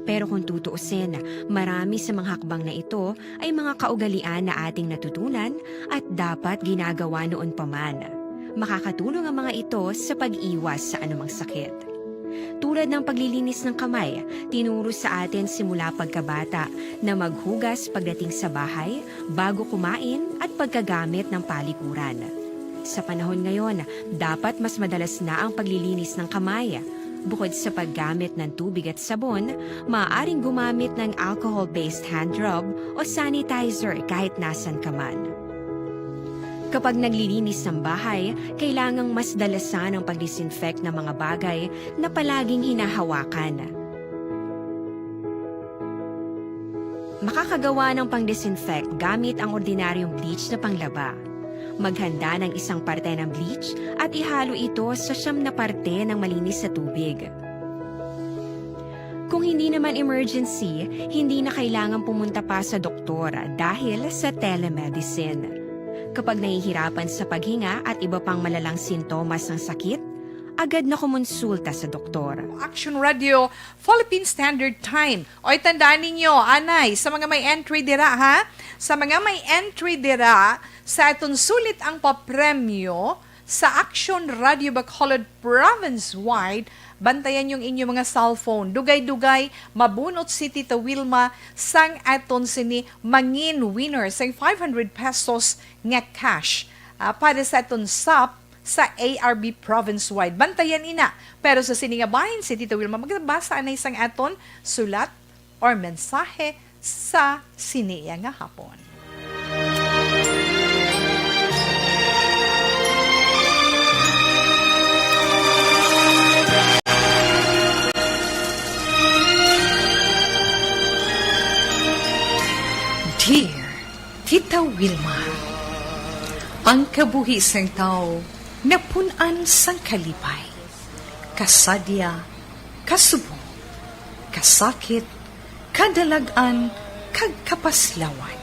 Pero kung tutuusin, marami sa mga hakbang na ito ay mga kaugalian na ating natutunan at dapat ginagawa noon pa man. Makakatulong ang mga ito sa pag-iwas sa anumang sakit. Tulad ng paglilinis ng kamay, tinuro sa atin simula pagkabata na maghugas pagdating sa bahay, bago kumain, at pagkagamit ng palikuran. Sa panahon ngayon, dapat mas madalas na ang paglilinis ng kamay. Bukod sa paggamit ng tubig at sabon, maaaring gumamit ng alcohol-based hand rub o sanitizer kahit nasan ka man. Kapag naglilinis ng bahay, kailangang mas dalasan ang pag-disinfect ng mga bagay na palaging hinahawakan. Makakagawa ng pang-disinfect gamit ang ordinaryong bleach na panglaba. Maghanda ng isang parte ng bleach at ihalo ito sa siyam na parte ng malinis na tubig. Kung hindi naman emergency, hindi na kailangan pumunta pa sa doktor dahil sa telemedicine. Kapag nahihirapan sa paghinga at iba pang malalang sintomas ng sakit, agad na kumonsulta sa doktor. Action Radio, Philippine Standard Time. Oy, tandaan ninyo, anay, sa mga may entry dira, ha? Sa mga may entry dira, sa aton sulit ang papremyo, sa Action Radio Bacolod province-wide, bantayan yung inyong mga cellphone. Dugay-dugay, mabunot si Tita Wilma sang aton sini mangin winner sang five hundred pesos nga cash, ah, para sa aton sap sa A R B province-wide. Bantayan ina. Pero sa sini nga bahin, si Tita Wilma magbasa anay sang aton sulat or mensahe sa sini nga hapon. Dear Tita Wilma, ang kabuhi sang tawo napun-an sang kalipay, kasadya, kasubong, kasakit, kadalag-an, kag kapaslawan.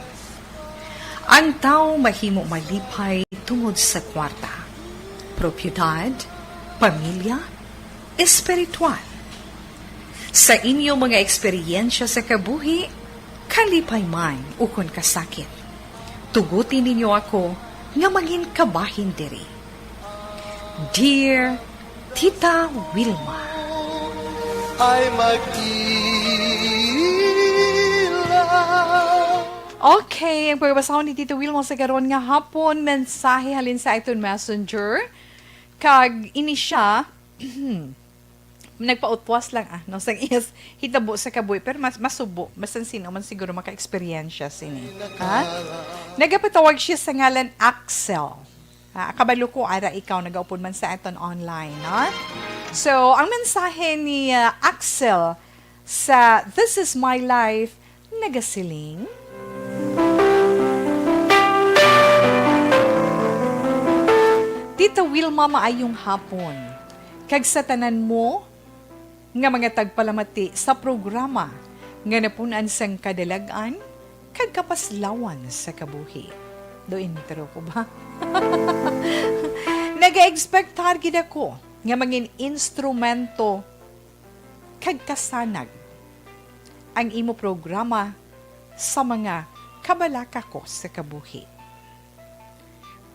Ang tawo mahimo malipay tungod sa kwarta, propiedad, pamilya, espiritual. Sa inyo mga eksperyensya sa kabuhi, kalipay man ukon kasakit, tuguti ninyo ako nga mangin kabahin diri. Dear Tita Wilma. Ay mag-ilaw. Okay, ang pagbasahon ni Tita Wilma sa karon nga hapon, mensahe halin sa aton messenger. Kag ini siya, nagpautwas lang, ah, no, sang iyas hitabo sa kabuhi, pero mas masubo, masan sino man siguro maka-eksperyensya sini. Ha? Nagapatawag siya sa ngalan Axel. Ah, kabalo ko, ara ikaw, nagaupod man sa aton online, no? So, ang mensahe ni, ah, Axel sa This Is My Life, nagasiling, Tita Wilma, maayong hapon. Kag sa tanan mo nga mga tagpalamati sa programa nga napun-an sang kadalag-an kag kapaslawan sa kabuhi. Do intro ko ba? Nag-expectar gid ako nga mangin instrumento kag kasanag ang imo programa sa mga kabalaka ko sa kabuhi.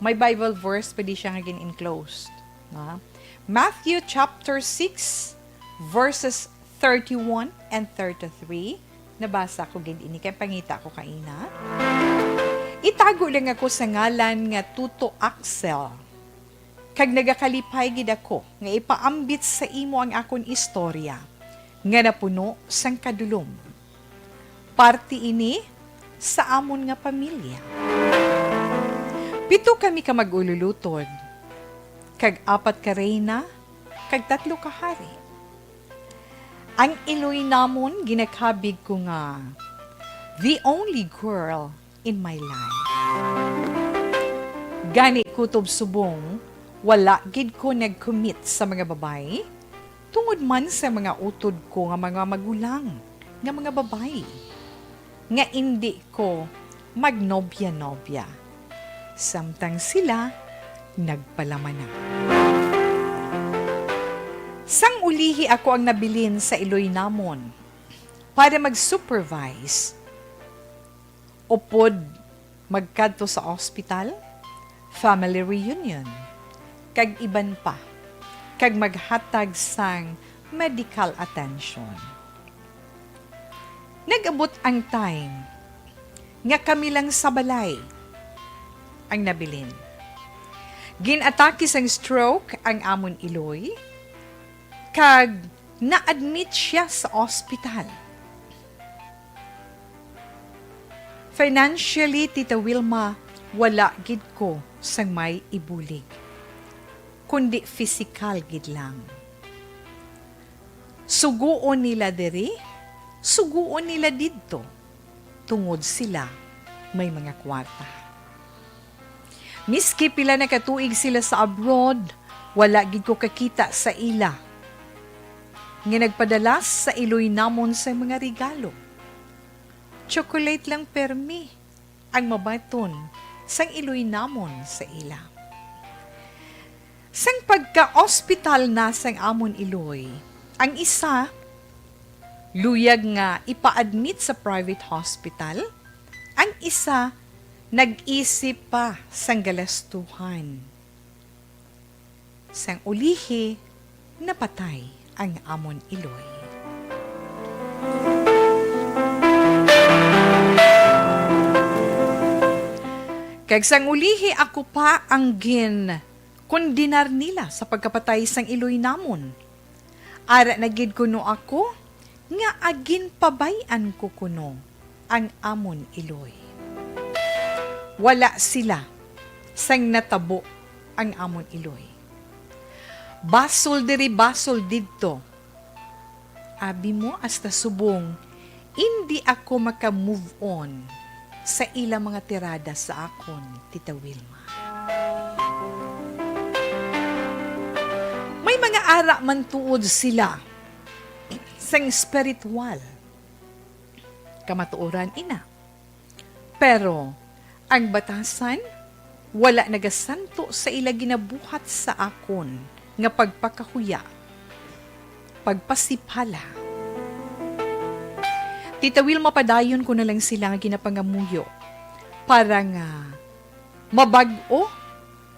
May Bible verse pa di siya nga gin-enclosed, no? Matthew chapter six, verses thirty-one and thirty-three. Nabasa ko gid ini kay pangita ko kaina. Itago lang ako sa ngalan nga Tuto Axel. Kag nagakalipay gid ako nga ipaambit sa imo ang akon istorya nga napuno sang kadulom. Parti ini sa amon nga pamilya. Pito kami ka mag-ululutod, kag apat ka reyna, kag tatlo ka hari. Ang iloy namon ginakabig ko nga the only girl in my life. Gani, kutob subong, wala gid ko nag-commit sa mga babayi, tungod man sa mga utod ko nga mga magulang nga mga babayi, nga indi ko magnobya-nobya, samtang sila nagpalamanan. Sang ulihi ako ang nabilin sa iloy namon para mag-supervise upod magkadto sa ospital, family reunion, kag iban pa, kag maghatag sang medical attention. Nag-abot ang time nga kami lang sa balay ang nabilin. Gin-atake sang stroke ang amon iloy, kag na-admit siya sa ospital. Financially, Tita Wilma, wala gid ko sang may ibulig, kundi pisikal gid lang. Suguon nila diri, suguon nila didto, tungod sila may mga kwarta. Miski pila na ka tuig sila sa abroad, wala gid ko kakita sa ila nga nagpadala sa iloy namon sa mga regalo. Chocolate lang permi ang mabaton sang iloy namon sa ila. Sang pagka-ospital na sang amon iloy, ang isa luyag nga ipa-admit sa private hospital, ang isa nag-isip pa sang galastuhan. Sang ulihi, napatay ang amon iloy. Kag sang ulihi, ako pa ang ginkondenar nila sa pagkapatay sang iloy namon. Ara na gid kuno ako nga aginpabay-an ko kuno ang amon iloy. Wala sila sang natabo ang amon iloy. Basol diri, basol didto. Abi mo, hasta subong, indi ako maka-move on sa ila mga tirada sa akon, Tita Wilma. May mga ara man tuod sila sang espiritual. Kamatuoran ina. Pero ang batasan wala nagasanto sa ila ginabuhat sa akon nga pagpakahuya, pagpasipala. Tita Wilma, padayon ko na lang sila nga ginapangamuyo para nga mabag-o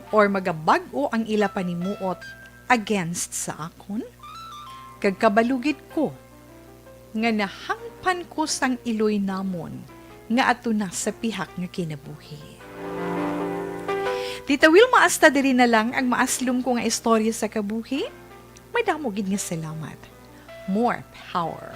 or magabag-o ang ila panimuot against sa akon, kag kabalo gid ko nga nahangpan ko sang iloy namon nga ato na sa pihak nga kinabuhi. Tita Wilma, hasta diri na lang ang maaslom ko nga istorya sa kabuhi. Madamo gid nga salamat. More power.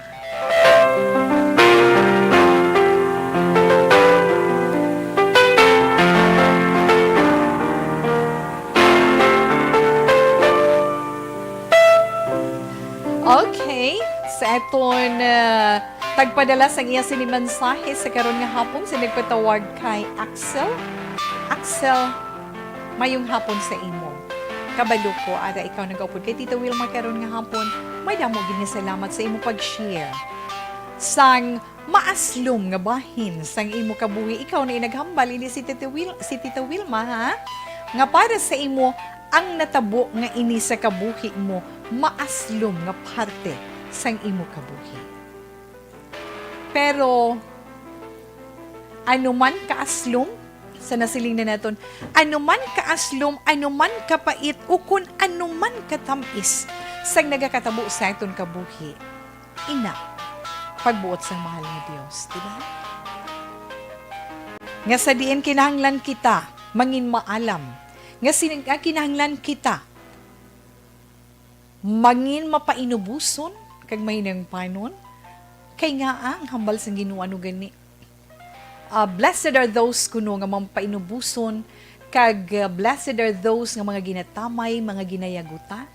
Okay, sa aton, ah, tagpadala sang iya sini mensahe sa karon nga hapon, sa nagpatawag kay Axel. Axel, mayong hapon sa imo. Kabalo ko, ara ikaw nagaupod kay Tita Wilma karon nga hapon. May damo gid nga salamat sa imo pag-share sang maaslom nga bahin sang imo kabuhi. Ikaw na inaghambal, hindi si Tita Wil-, si Tita Wilma, ha? Nga para sa imo, ang natabo nga ini sa kabuhi mo, maaslom nga parte sang imo kabuhi. Pero, ano man kaaslom, sa nasiling na naton, ano man kaaslom, ano man kapait, o kun ano man katamis, sang nagakatabo sa aton kabuhi, ina, pagbuot sang mahal nga Dios, di ba? Nga sa diin kinahanglan kita mangin maalam, nga sin-, nga kinahanglan kita mangin mapainuboson kag mahinungpanon, kay ngaa ang hambal sang Ginoo ano gani? Ah, blessed are those kuno nga mapainuboson, kag, ah, blessed are those nga mga ginatamay, mga ginayagutan.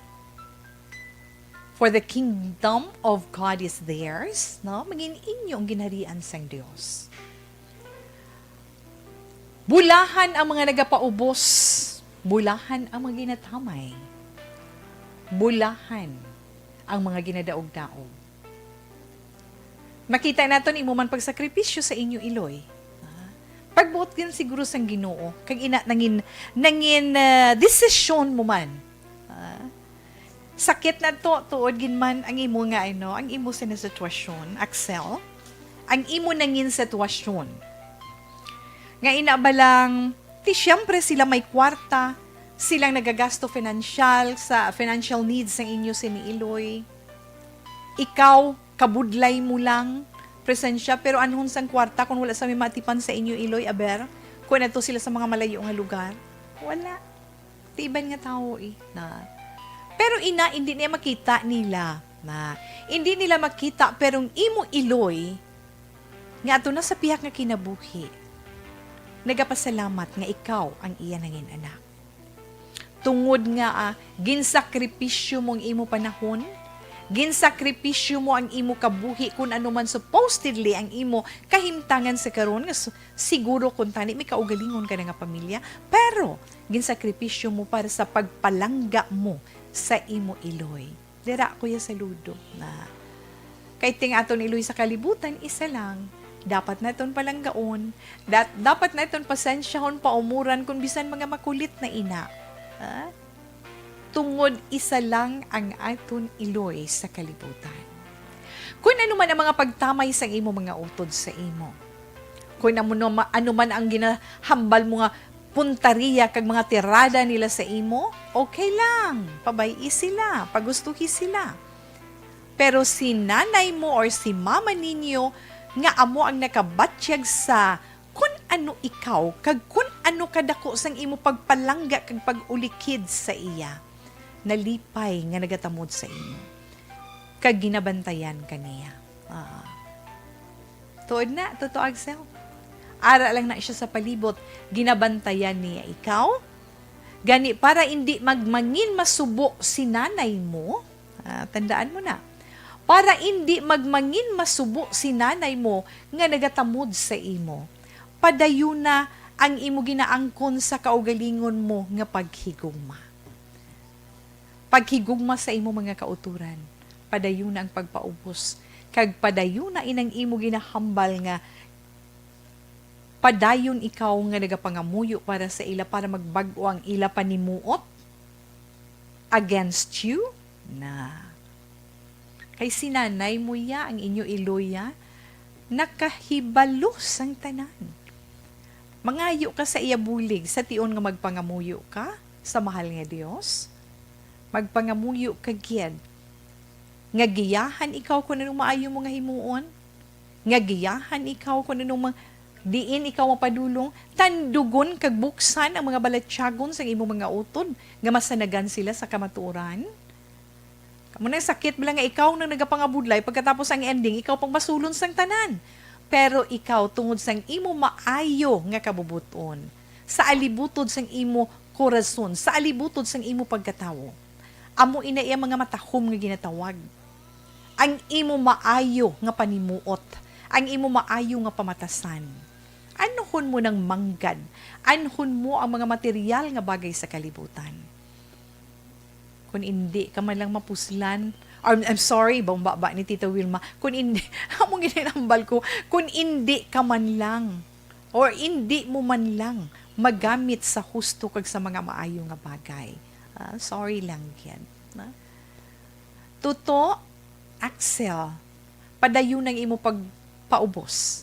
For the kingdom of God is theirs, no? Mangin inyo ang ginharian sang Dios. Bulahan ang mga nagapaubos, bulahan ang mga ginatamay, bulahan ang mga ginadaog-daog. Makita naton imo man pagsakripisyo sa inyo iloy. Ah, pagbuot gid siguro sang Ginoo, kag ina nangin, nangin, ah, desisyon mo man. Ah, sakit na to, tuod gid man ang imo nga, ano, ang imo sa sitwasyon, Axel. Ang imo nangin sitwasyon. Nga ina ba lang, ti siyempre sila may kwarta, silang nagagasto financial sa financial needs sang inyo sini iloy. Ikaw, kabudlay mo lang, presensya, pero anhon sang kwarta kung wala sa may matipan sa inyo iloy, aber? Kung adto sila sa mga malayo nga lugar, wala. Ti iban nga tawo, eh, na. Pero ina, hindi niya makita nila, na. Hindi nila makita, pero ang imo iloy, nga ato na sa pihak nga kinabuhi, nagapasalamat nga ikaw ang iya nangin anak. Tungod nga, ah, ginsakripisyo mo ang imo panahon, ginsakripisyo mo ang imo kabuhi, kung ano man supposedly ang imo kahimtangan sa karon, nga su-, siguro kung tani may kaugalingon ka na nga pamilya, pero ginsakripisyo mo para sa pagpalangga mo sa imo iloy. Dira, Kuya Saludo, na kay ting aton iloy sa kalibutan, isa lang. Dapat naton palanggaon. Dat-, dapat naton pasensyahon, paumuran, kung bisan mga makulit na ina. Ha? Tungod isa lang ang aton iloy sa kalibutan. Kung ano man ang mga pagtamay sang imo mga utod sa imo, kung ano, ano man ang ginahambal mo nga puntaria kag mga tirada nila sa imo, okay lang, pabay-i sila, pagustuhi sila. Pero si nanay mo or si mama ninyo nga amo ang nakabatyag sa kun ano ikaw kag kun ano kadako sang imo pagpalangga kag pag-ulikid sa iya, nalipay nga nagatamod sa imo, kag ginabantayan ka niya. Ah. Tuod na, Toto Axel. Ara lang na siya sa palibot, ginabantayan niya ikaw. Gani, para indi magmangin masubo si nanay mo, ah, tandaan mo na, para indi magmangin masubo si nanay mo nga nagatamod sa imo, padayuna ang imo ginaangkon sa kaugalingon mo nga paghigugma. Paghigugma sa imo mga kautoran, padayuna ang pagpaubos, kag padayuna inang imo ginahambal nga padayon ikaw nga nagapangamuyo para sa ila, para magbag-o ang ila panimuot against you? Na. Kay si nanay mo ya, ang inyo iloy ya, nakahibalo sang tanan. Mangayo ka sa iya bulig sa tion nga magpangamuyo ka sa mahal nga Dios. Magpangamuyo ka gid nga giyahan ikaw kung anong maayo mo nga himuon, nga giyahan ikaw kung anong ma-, diin ikaw mapadulong, tandugon kag buksan ang mga balatyagon sang imo mga utod nga masanagan sila sa kamatuoran. Amo na sakit bala nga ikaw nang nagapangabudlay, pagkatapos ang ending, ikaw pang masulon sang tanan. Pero ikaw, tungod sang imo maayo nga kabubut-on, sa alibutod sang imo korason, sa alibutod sang imo pagkatawo, amo ina iya mga matahom nga ginatawag. Ang imo maayo nga panimuot, ang imo maayo nga pamatasan. Anhon mo nang manggad, anhon mo ang mga material nga bagay sa kalibutan. Kung indi ka man lang mapuslan, or, I'm sorry, bang baba ni Tita Wilma, kung indi, among ginambal ko, kung indi ka man lang, or indi mo man lang magamit sa husto kag sa mga maayo nga bagay. Ah, sorry lang yan. Na? Tuto, Axel, padayon ang imo pagpaubos.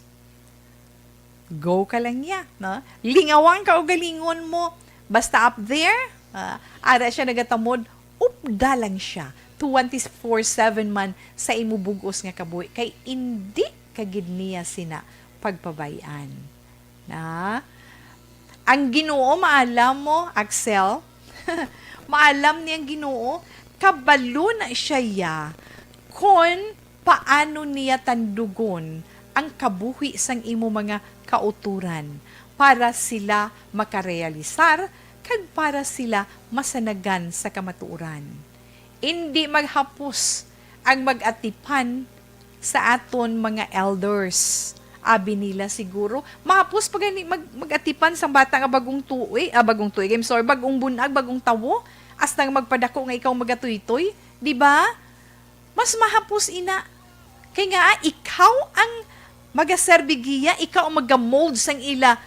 Go ka lang niya, no? Lingawan ka o galingon mo. Basta up there, ah, ara siya nagatamod, upda lang siya twenty-four seven man sa imo bugos nga kabuhi, kay indi ka gid niya sina pagpabay-an. Na? Ang Ginoo maalam mo, Axel. Maalam niya ang Ginoo. Kabalo na siya ya kon paano niya tandugon ang kabuhi sang imo mga kauturan para sila makarealisar kag para sila masanagan sa kamatuoran. Indi maghapos ang mag-atipan sa aton mga elders. Abi nila siguro, mahapos pa gani mag-, mag-atipan sang bata nga bagong tuig, ah, bagong tuig, I'm sorry, bagong bunag, bagong tawo, hasta nga magpadako nga ikaw magatuytoy, di ba? Mas mahapos ina. Kay nga, ah, ikaw ang magaserbi giya, ikaw ang magamold sang ila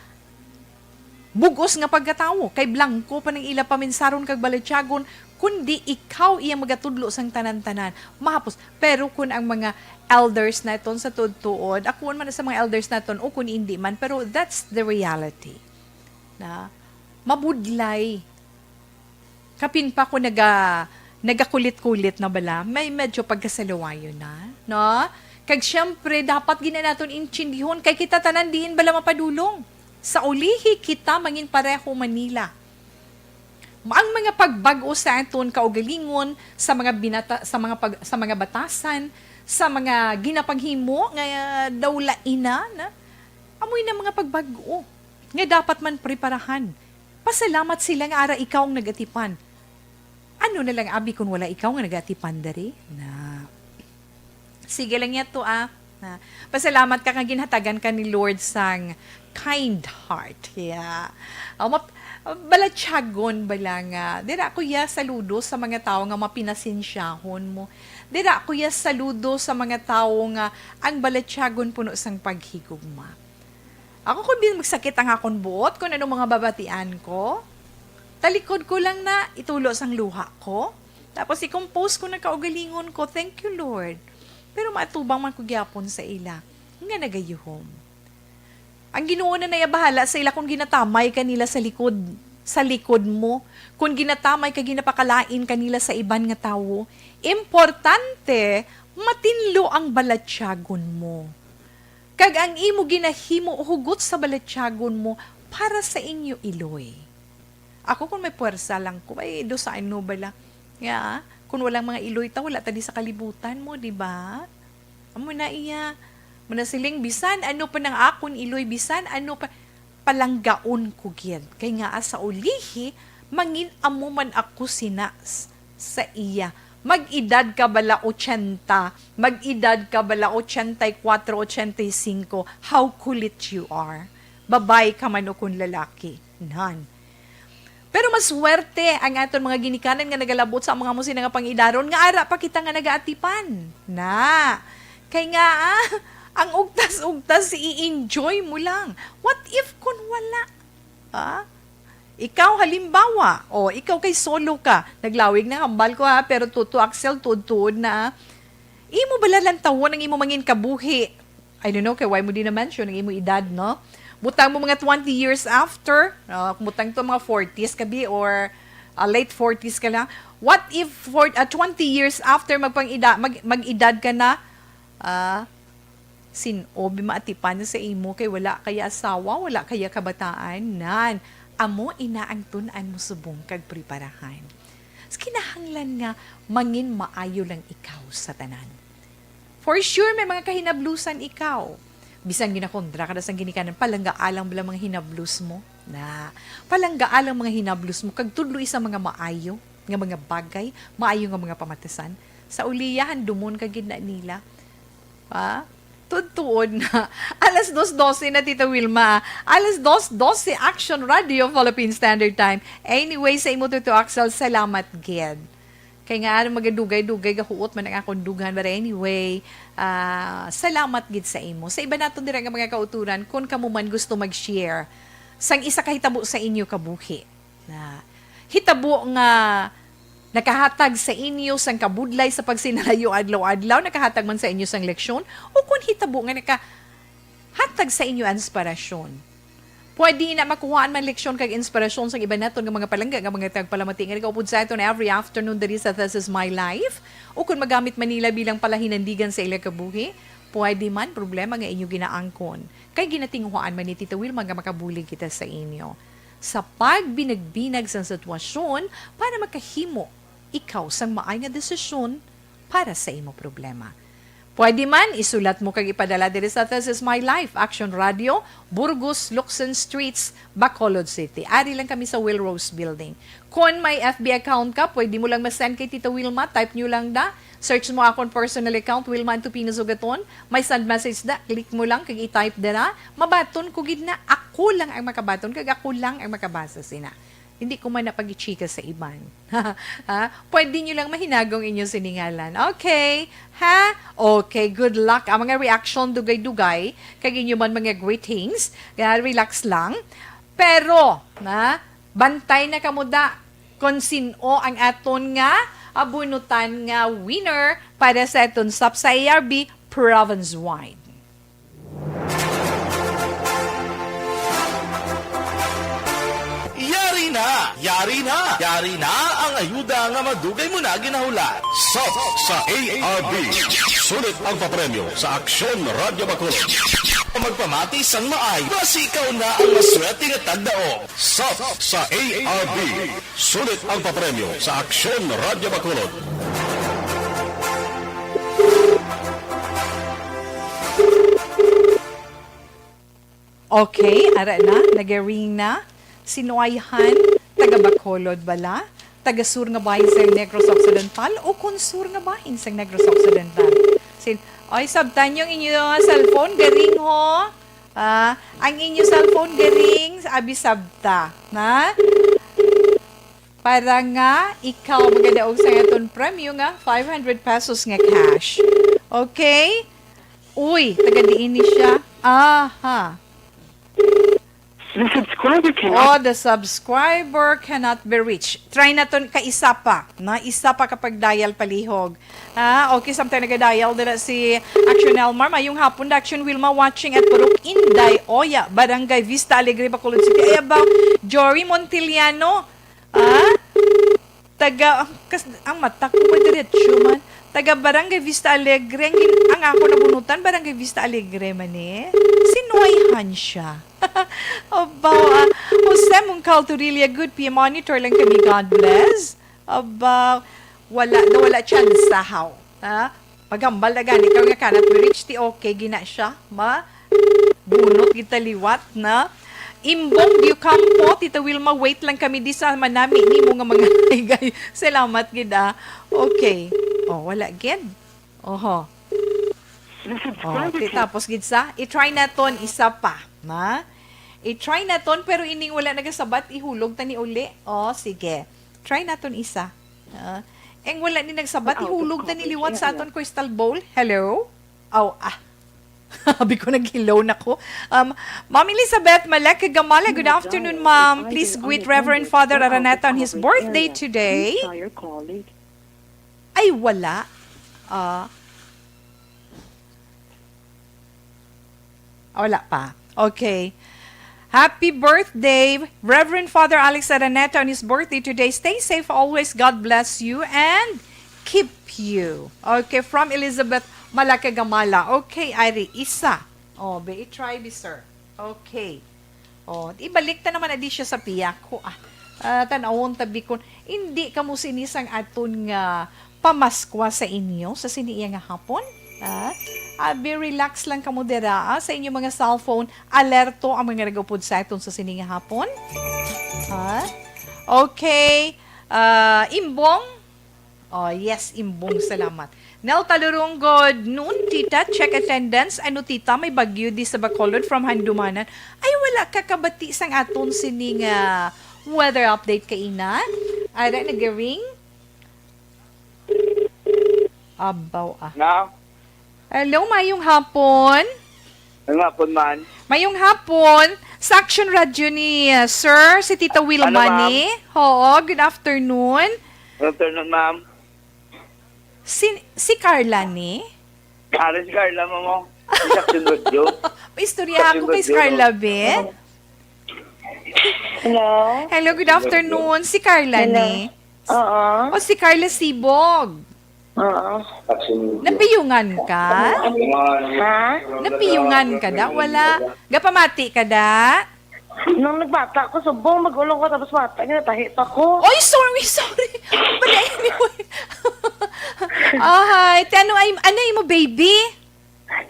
bugos nga pagkatawo, kay blangko pa ning ila paminsaron kag balatyagon, kundi ikaw iya magatudlo sang tanan-tanan. Mahapos, pero kun ang mga elders naton sa tuod-tuod, akuon man sa mga elders naton o kun indi man, pero that's the reality. Na mabudlay. Kapin pa ko naga-, nagakulit-kulit na bala, may medyo pagkasalawayon na, no? Kag siyempre, dapat gina naton intindihon kay kita tanan diin bala mapadulong. Sa ulihi, kita mangin pareho man nila. Ang mga pagbag-o sa aton kaugalingon, sa mga binata-, sa mga pag-, sa mga batasan, sa mga ginapanghimo nga daw laina na, amoy na mga pagbag-o nga dapat man preparahan. Pasalamat sila nga ara ikaw ang nagatipan. Ano na lang, abi, kun wala ikaw nga nagatipan diri? Na. Sige lang niya to, ah. Na. Pasalamat ka nga ginhatagan ka ni Lord sang kind heart. Yeah. Oh, map-, balatyagon bala nga. Dira ko ya saludo sa mga tawo nga mapinasensyahon mo. Dira ko ya saludo sa mga tawo nga ang balatyagon puno sang paghigugma. Ako, kun din magsakit ang akon buot, kun ano mga babatian ko, talikod ko lang na itulo sang luha ko. Tapos i-compose ko na kaugalingon ko, "Thank you, Lord." Pero maatubang man ko gyapon sa ila nga nagayuhom. Ang Ginoo na naya bahala sa ila kung ginatamay ka nila sa likod, sa likod mo, kung ginatamay ka, ginapakalain ka nila sa iban nga tawo. Importante, matinlo ang balatyagon mo. Kag ang imo ginahimo hugot sa balatyagon mo para sa inyo iloy. Ako, kung may puwersa lang ko, ay, do sa ano bala? Nga, kung walang mga iloy ta, wala ta di sa kalibutan mo, di ba? Amo na iya. Mo na siling, "Bisan ano pa nang akon iloy, bisan ano pa, palanggaon ko gid. Kay nga sa ulihi, mangin amo man ako sina s-, sa iya." Mag-edad ka bala ochenta, mag-edad ka bala ochenta y cuatro, ochenta y cinco, how kulit you are. Babayi ka man o kun lalaki. Nan. Pero maswerte ang aton mga ginikanan nga nagalabot sa mga amo sina nga pang-idaron nga ara pa kita nga nagaatipan. Na. Kay nga, ah, ang ugtas-ugtas, i-enjoy mo lang. What if kun wala? Ah? Ikaw, halimbawa, o, ikaw kay solo ka, naglawig na hambal ko, ha, pero Tuto Axel, tuod-tuod na. Imo bala lantawon ang imo mangin kabuhi? I don't know, kay why mo di na-mention ang imo edad, no? Butang mo mga twenty years after, no? Kung butang to, mga forties ka, bi, or, ah, late forties ka lang. What if for, ah, twenty years after magpang-eda-, mag-, mag-edad ka na, ah, sin-o bi maatipan sa imo kay wala kaya asawa, wala kaya kabataan? Nan, amo ina ang tun-an mo subong kag preparahan. Kinahanglan nga mangin maayo lang ikaw sa tanan. For sure, may mga kahinablusan ikaw. Bisan ginakondra ka na sang ginikanan, palanggaa lang bala mga hinablos mo. Na, palanggaa lang mga hinablos mo, kag tudloi sa mga maayo nga mga bagay, maayo nga mga pamatasan. Sa uliya, handumon ka gid na nila. Ah, tuod-tuod na. Alas dos doce na, Tita Wilma. Alas dos doce, Action Radio, Philippine Standard Time. Anyway, sa imo, Tuto Axel, salamat gid. Kay nga, ano, magadugay-dugay, gahuot man ang akon dughan. But anyway, ah, salamat gid sa imo. Sa iba naton dira nga mga kauturan, kung kamo man gusto mag-share sang isa ka hitabo sa inyo kabuhi, na hitabo nga nakahatag sa inyo sang kabudlay sa pagsinalayo adlaw-adlaw, nakahatag man sa inyo sang leksyon, o kung hitabo nga nakahatag sa inyo inspirasyon. Pwede na makuhaan man leksyon kag inspirasyon sang iban naton nga mga palangga nga mga tagpalamati nga nagaupod sa aton every afternoon diri sa This Is My Life, o kung magamit man nila bilang palahinandigan sa ila kabuhi, pwede man, problema nga inyo ginaangkon. Kay ginatinguhaan man ni Tita Wilma nga makabulig kita sa inyo sa pagbinagbinag sang sitwasyon para makahimo ikaw sang maay nga desisyon para sa imo problema. Pwede man, isulat mo kag ipadala diri sa This Is My Life, Action Radio, Burgos, Locsin Streets, Bacolod City. Ari lang kami sa Will Rose Building. Kon may F B account ka, pwede mo lang ma-send kay Tita Wilma. Type nyo lang da. Search mo akon personal account, Wilma Antupino Sugaton. May send message da. Click mo lang kag i-type dira. Mabaton ko gid na. Ako lang ang makabaton kag ako lang ang makabasa sina. Hindi ko man napagichika sa iban. Ha? Pwede nyo lang mahinagong inyo siningalan. Okay? Ha? Okay, good luck. Ang mga reaction, dugay-dugay, kag inyo man mga greetings, kaya relax lang. Pero, na, bantay na kamo da kung sino ang aton nga abunutan nga winner para sa aton SAP sa A R B province-wide. Yari na! Yari na! Yari na ang ayuda nga madugay mo na ginahulat. SAP sa A R B. Sulit ang papremyo sa Aksyon Radyo Bacolod. Magpamati sang maay, basi ikaw na ang maswerte nga tagdaog. SAP sa A R B. Sulit ang papremyo sa Aksyon Radyo Bacolod. Okay, ara na, nag-ring na. Sinuayhan, taga Bacolod bala? Taga sur nga bahin sa Negros Occidental o kon sur nga bahin sa Negros Occidental? Sin, ay, sabtan yung inyo cellphone, garing ho. Ah, ang inyo cellphone, garing, abi sabta. Na? Para nga ikaw magadaog sa aton premyo nga five hundred pesos nga cash. Okay? Uy, taga diin ni siya? Aha. The subscriber cannot Oh, the subscriber cannot be reached. Try naton ka isa pa. Na, isa pa ka pag-dial palihog. Ah, okay, samtang nagadial dira si Action Elmar. Mayong hapon, Action Wilma, watching at Purok Inday Oya, Barangay Vista Alegre, Bacolod City. Ay, aba, Jory Montiliano. Ah? Taga, kas, ang mata ko madiretso man. Taga Barangay Vista Alegre. Ang, gin- ang ako nabunutan, Barangay Vista Alegre man eh. Sinuwayhan siya. Abaw, ah. Jose Mungkal Torilla, good P M monitor lang kami. God bless. Abaw, wala na, wala chance sa how. Ha? Maghambal na gani ka nga cannot be reached, ti okay gina siya. Ma, bunot kita liwat na. Imbong Diocampo, Tita Wilma, wait lang kami di sa manami nimo nga mga laygay. Salamat gid, ah. Okay. Oh, wala gid. Oho. Oh, ti, tapos gid sa, i-try naton isa pa, na? I-try naton, pero ining wala nagasabat, ihulog ta ni uli. Oh, sige. Try naton isa. Ah, eng wala ni nagsabat, ihulog ta ni liwat sa aton crystal bowl. Hello? Aw, ah. Abi ko, nag-hello na ko. Um, Ma'am Elizabeth Malek Gamala, good afternoon, ma'am. Please greet Reverend Father Araneta on his birthday today. Ay, wala. Ah. Ah, wala pa. Okay. Happy birthday, Reverend Father Alex Araneta, on his birthday today. Stay safe always. God bless you and keep you. Okay, from Elizabeth Malakagamala. Okay, Ari, isa. Oh, be, i-try, be, sir. Okay. Oh, ibalik ta naman adi siya sa piyak ko. Ah, ah, tanawon tabi kun hindi kamo sini sang aton nga pamaskwa sa inyo sa sini iya nga hapon. Ah, abi, relax lang kamo dira, ah, sa inyo mga cellphone. Alerto ang mga nagupod sa aton sa sini nga hapon. Ha? Okay. Ah, Imbong. Oh, yes, Imbong, salamat. Nel Talurong, good noon, tita. Check attendance. Ano, tita, may bagyo di sa Bacolod from Handumanan? Ay, wala ka kabati sang aton sini nga weather update kaina? Ara, nagaring? Abaw, ah. Na? Hello, mayong hapon. Mayong hapon, man. Mayong hapon. Sa Action Radio ni, uh, Sir, si Tita Will Ano, Money. Oo, good afternoon. Good afternoon, ma'am. Si, si Carla ni? Karen si Carla, ma'am, oh. Sa Action Radio. Istorya Action ako kay Radio. Carla, be. Hello? Hello, good afternoon. Si Carla Hello. ni? Oo. O, si Carla Sibog. Oo. Napiyungan ka? Ha? Napiyungan ka da? Wala. Gapamati ka da? Nung nagbata ko, subong, mag-ulong ko, tapos bata, ginatahi pa ko. Oy, sorry, sorry. But anyway. Ahay, ti ano ay, ano imo baby?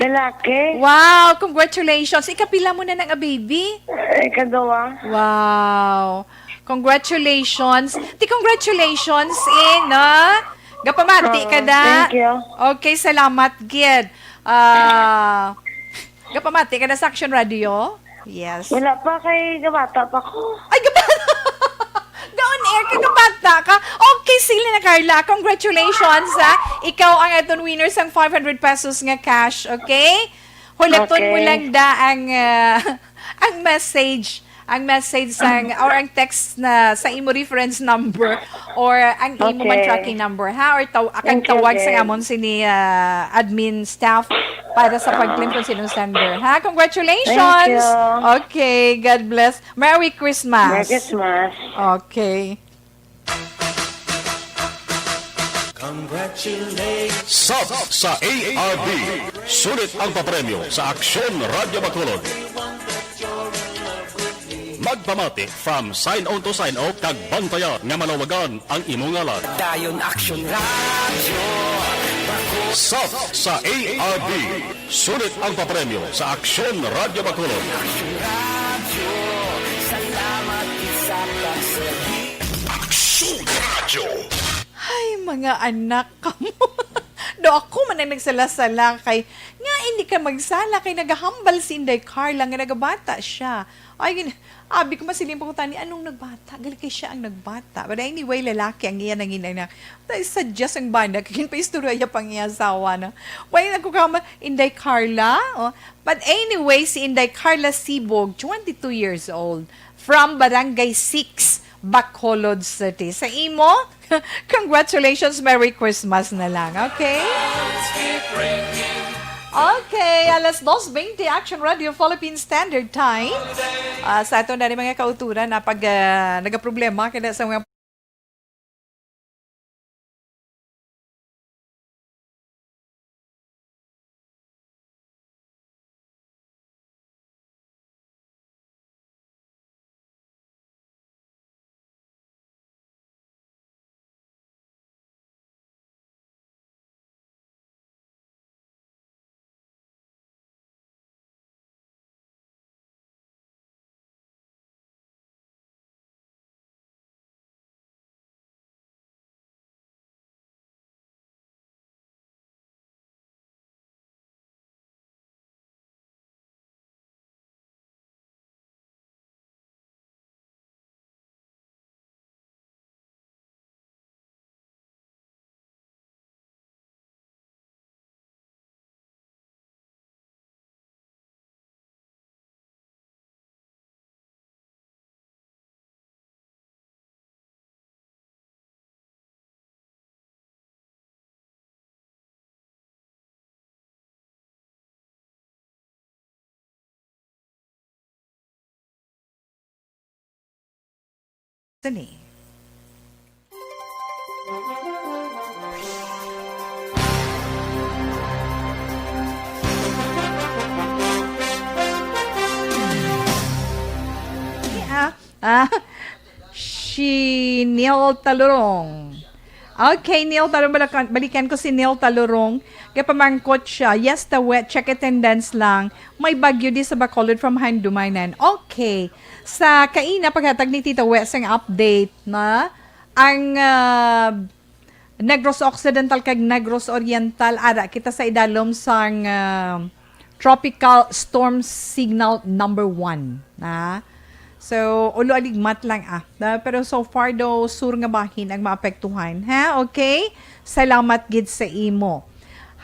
Lalaki. Wow, congratulations. Ikapila mo na nga baby? Eh, kagawa. Wow. Congratulations. Ti congratulations, eh, no? Gapamati ka Oo, da. Thank you. Okay, salamat, gid. Ah, gapamati ka na sa Action Radio? Yes. Wala pa, kay gabata pa ko. Ay, gabata! Ga-on air ka, gabata ka. Okay, sige na, Carla. Congratulations, ha. Ikaw ang aton winner sang five hundred pesos nga cash, okay? Hulaton mo Okay. lang da ang, ah, ang message, ang message sang, or ang text na sa imo reference number or ang imo man Okay. tracking number, ha? Or taw-, kag Thank you, tawag sa Jen. amon sini, ah, admin staff para sa pag-claim kung sinong sender, ha? Congratulations! Thank you. Okay, God bless. Merry Christmas! Merry Christmas. Okay. Sap sa A R B. Sulit ang papremyo sa Aksyon Radyo Bacolod. Magpamati from sign on to sign off kag bantaya nga malawagan ang imo ngalan. Dayon Aksyon Radyo. Sap sa A R B. Sulit ang papremyo sa Aksyon Radyo Bacolod. Aksyon Radyo. Salamat sa pagserbi. Aksyon Radyo. Ay, mga anak kamo. Do ako man ang nagsala-sala kay nga hindi ka magsala kay nagahambal si Inday Carla nga nagabata siya. Ay, gin-, abi ko masiling pa ko tani, anong nagbata? Gali kay siya ang nagbata. But anyway, lalaki ang iya nangin-, na, na, sadya sang banda, kay ginpaistorya pa ang iya asawa na. Why na ko kama, Inday Carla? Oh. But anyway, si Inday Carla Sibog, twenty-two years old, from Barangay six, Bacolod City. Sa imo, congratulations, Merry Christmas na lang, okay? Okay, alas dos veinte, Action Radio Philippine Standard Time. Ah, sa ato na ni mga kauturan na pag, ah, nagaproblema kaya sa mga Sini. Ah, ah, si Neil Talurong. Okay, Neil Talurong, balikan, balikan ko si Neil Talurong. Kaya pamangkot siya, yes, the wet, check attendance lang. May bagyo di sa Bacolod from Handumanan. Okay. Sa kaina, paghatag ni Tita Wes ang update na ang, ah, Negros Occidental kag Negros Oriental, ara kita sa idalom sang, ah, Tropical Storm Signal number one, ha? So, ulo aligmat lang, ah. Na, pero so far daw, sur nga bahin ang maapektuhan. Ha? Okay? Salamat gid sa imo.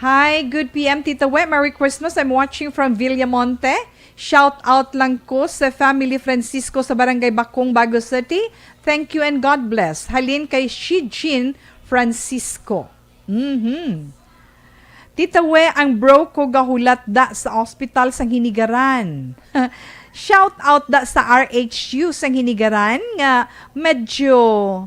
Hi, good P M, Tita We. Merry Christmas. I'm watching from Villamonte. Shout out lang ko sa family Francisco sa Barangay Bacong, Bago City. Thank you and God bless. Halin kay Shijin Francisco. Mhm. Tita We, ang bro ko gahulat da sa ospital sang Hinigaran. Shout out da sa R H U sang Hinigaran nga medyo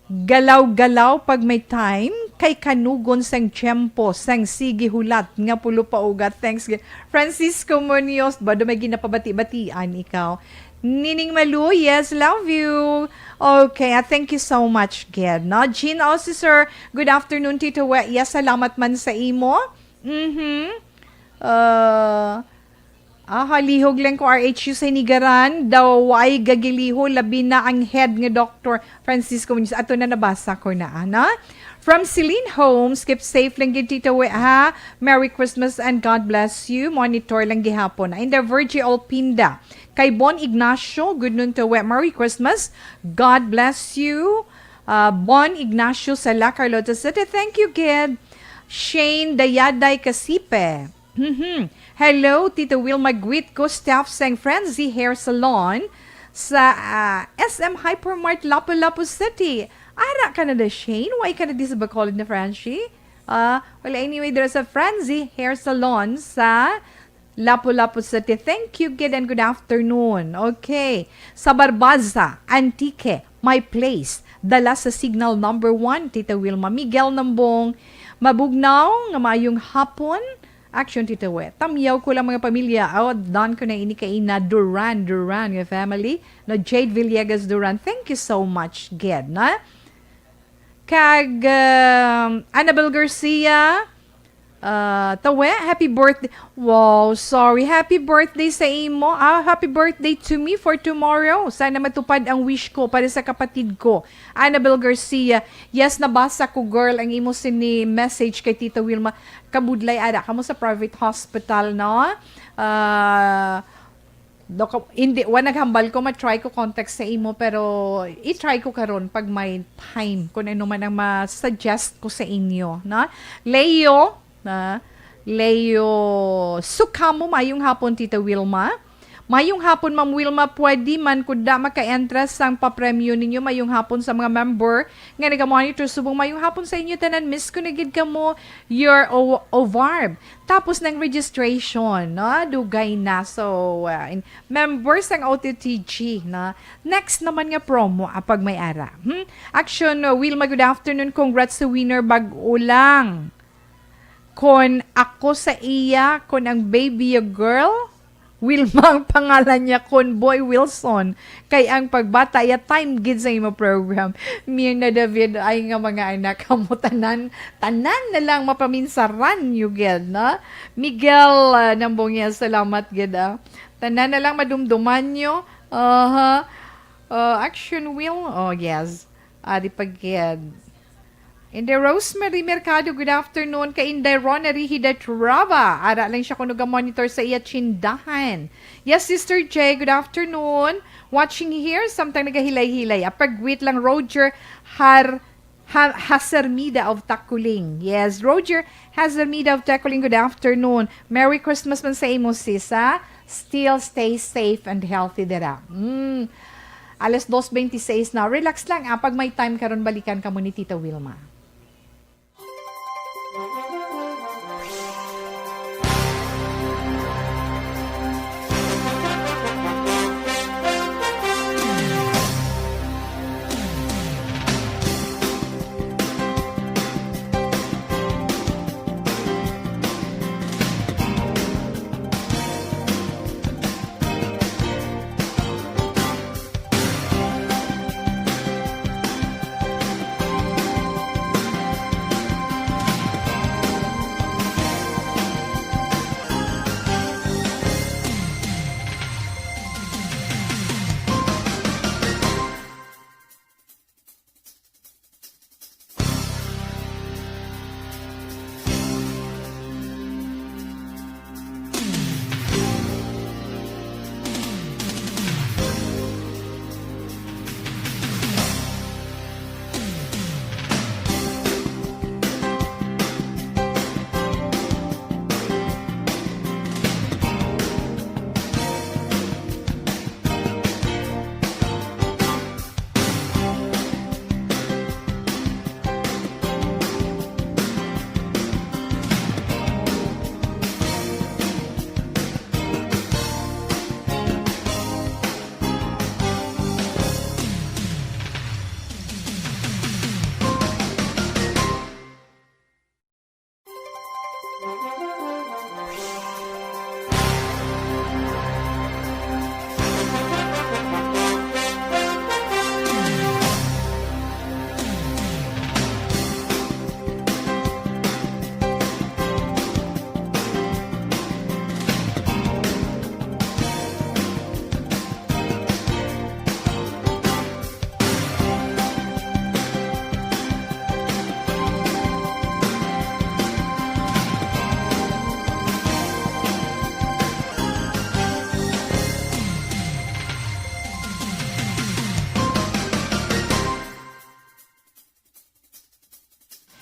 galaw-galaw pag may time, kay kanugon sang tiyempo sang sige hulat nga pulo pa ugat. Thanks, Francisco Munoz, ba, do may ginapabati-batian ikaw? Nining Malu, yes, love you. Okay, ah, thank you so much, gid, no? Jean Osisor, good afternoon, Tito We. Yes, salamat man sa imo. Mhm. Uh, ah, halihog lang ko, R H U sa Hinigaran. Daw ay gagiliho, labi na ang head nga doktor, Francisco Munoz. Ato na, nabasa ko na, ana. From Celine Holmes, keep safe lang gid, Tito We, ha? Merry Christmas and God bless you. Monitor lang gihapon. And the Virgie Olpinda. Kay Bon Ignacio, good noon to we. Merry Christmas. God bless you. Ah, Bon Ignacio sa La Carlota City. Thank you, gid. Shane Dayaday Kasipe. Mhm. Hello, Tito Wilma. Greet ko staff sang Frenzy Hair Salon sa, ah, S M Hypermart, Lapu-Lapu City. Ara ka na da, Shane? Why ka na di sa Bacolod na, Frenzy? Ah, well, anyway, there's a Frenzy Hair Salon sa Lapu-Lapu City. Thank you, gid, and good afternoon. Okay. Sa Barbaza, Antique, my place. Dala sa signal number one, Tita Wilma. Miguel Nambong, mabugnaw, nga maayong hapon. Action, Tita We. Tamyaw ko lang, mga pamilya. Oh, done ko na ini kay ina Duran, Duran, nga family. No, Jade Villegas Duran. Thank you so much, gid, na? Kag, um, Annabel Garcia, uh, Tawe, happy birthday. Wow, sorry. Happy birthday sa imo. Ah, happy birthday to me for tomorrow. Sana matupad ang wish ko para sa kapatid ko, Annabel Garcia. Yes, nabasa ko, girl, ang imo sini message kay Tita Wilma. Kabudlay, ara kamo sa private hospital, no? Ah, Dok-, hindi, wa naghambal ko, ma-try ko contact sa imo, pero i-try ko karon pag may time, kung ano man ang ma-suggest ko sa inyo, na? Leo, na? Leo Sukamo, mayong hapon, Tita Wilma. Mayong hapon, Ma'am Wilma. Pwede man, kuda maka-entra sang papremyo ninyo. Mayong hapon sa mga member nga naga-monitor subong. Mayong hapon sa inyo tanan. Miss ko na gid kamo, your O-, Ovarb. Tapos ng registration, no? Dugay na. So, uh, in, members ng O T T G, no? Next naman nga promo, ah, pag may ara. Hmm? Action, uh, Wilma, good afternoon. Congrats sa winner, bag-o lang. Kon ako sa iya, kon ang baby a girl, Wilma ang pangalan niya, kon boy, Wilson. Kay ang pagbata iya, time gid sa imo program. Mirna David, ay nga mga anak, kamo tanan, tanan na lang mapaminsaran niyo gid, no? Miguel, ah, Nambongya, salamat gid, ah. Tanan na lang madumduman niyo. Aha. Uh, action wheel? Oh, yes. Ari pa gid. Inday Rosemary Mercado, good afternoon. Kay Inday Rona Rihida Trava. Ara lang siya kuno ga-monitor sa iya tindahan. Yes, Sister J, good afternoon. Watching here, samtang nagahilay-hilay. Apag-greet lang, Roger Har-, Ha-, Hasermida of Taculing. Yes, Roger Hasermida of Taculing, good afternoon. Merry Christmas man sa imo, sis, ha? Still stay safe and healthy dira. Mm. Alas dos veintiséis na. Relax lang, ah. Pag may time karon, balikan kamo ni Tita Wilma.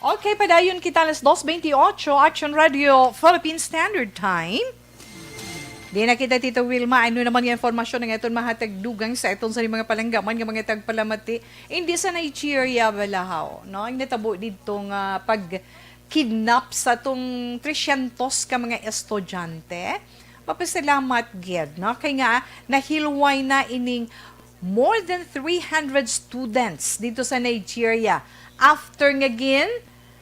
Okay, padayon kita alas dos veintiocho, Action Radio, Philippine Standard Time. Di na kita, Tita Wilma, ano naman yung informasyon nga aton mahatag dugang sa aton sa mga palanggaman nga mga tagpalamati? Hindi sa Nigeria, balahaw, no? Ang natabo dito nga pag-kidnap sa tong tresyentos ka mga estudyante. Mapasalamat gid, no? Kay nga, nahilway na ining more than three hundred students dito sa Nigeria after nga gin,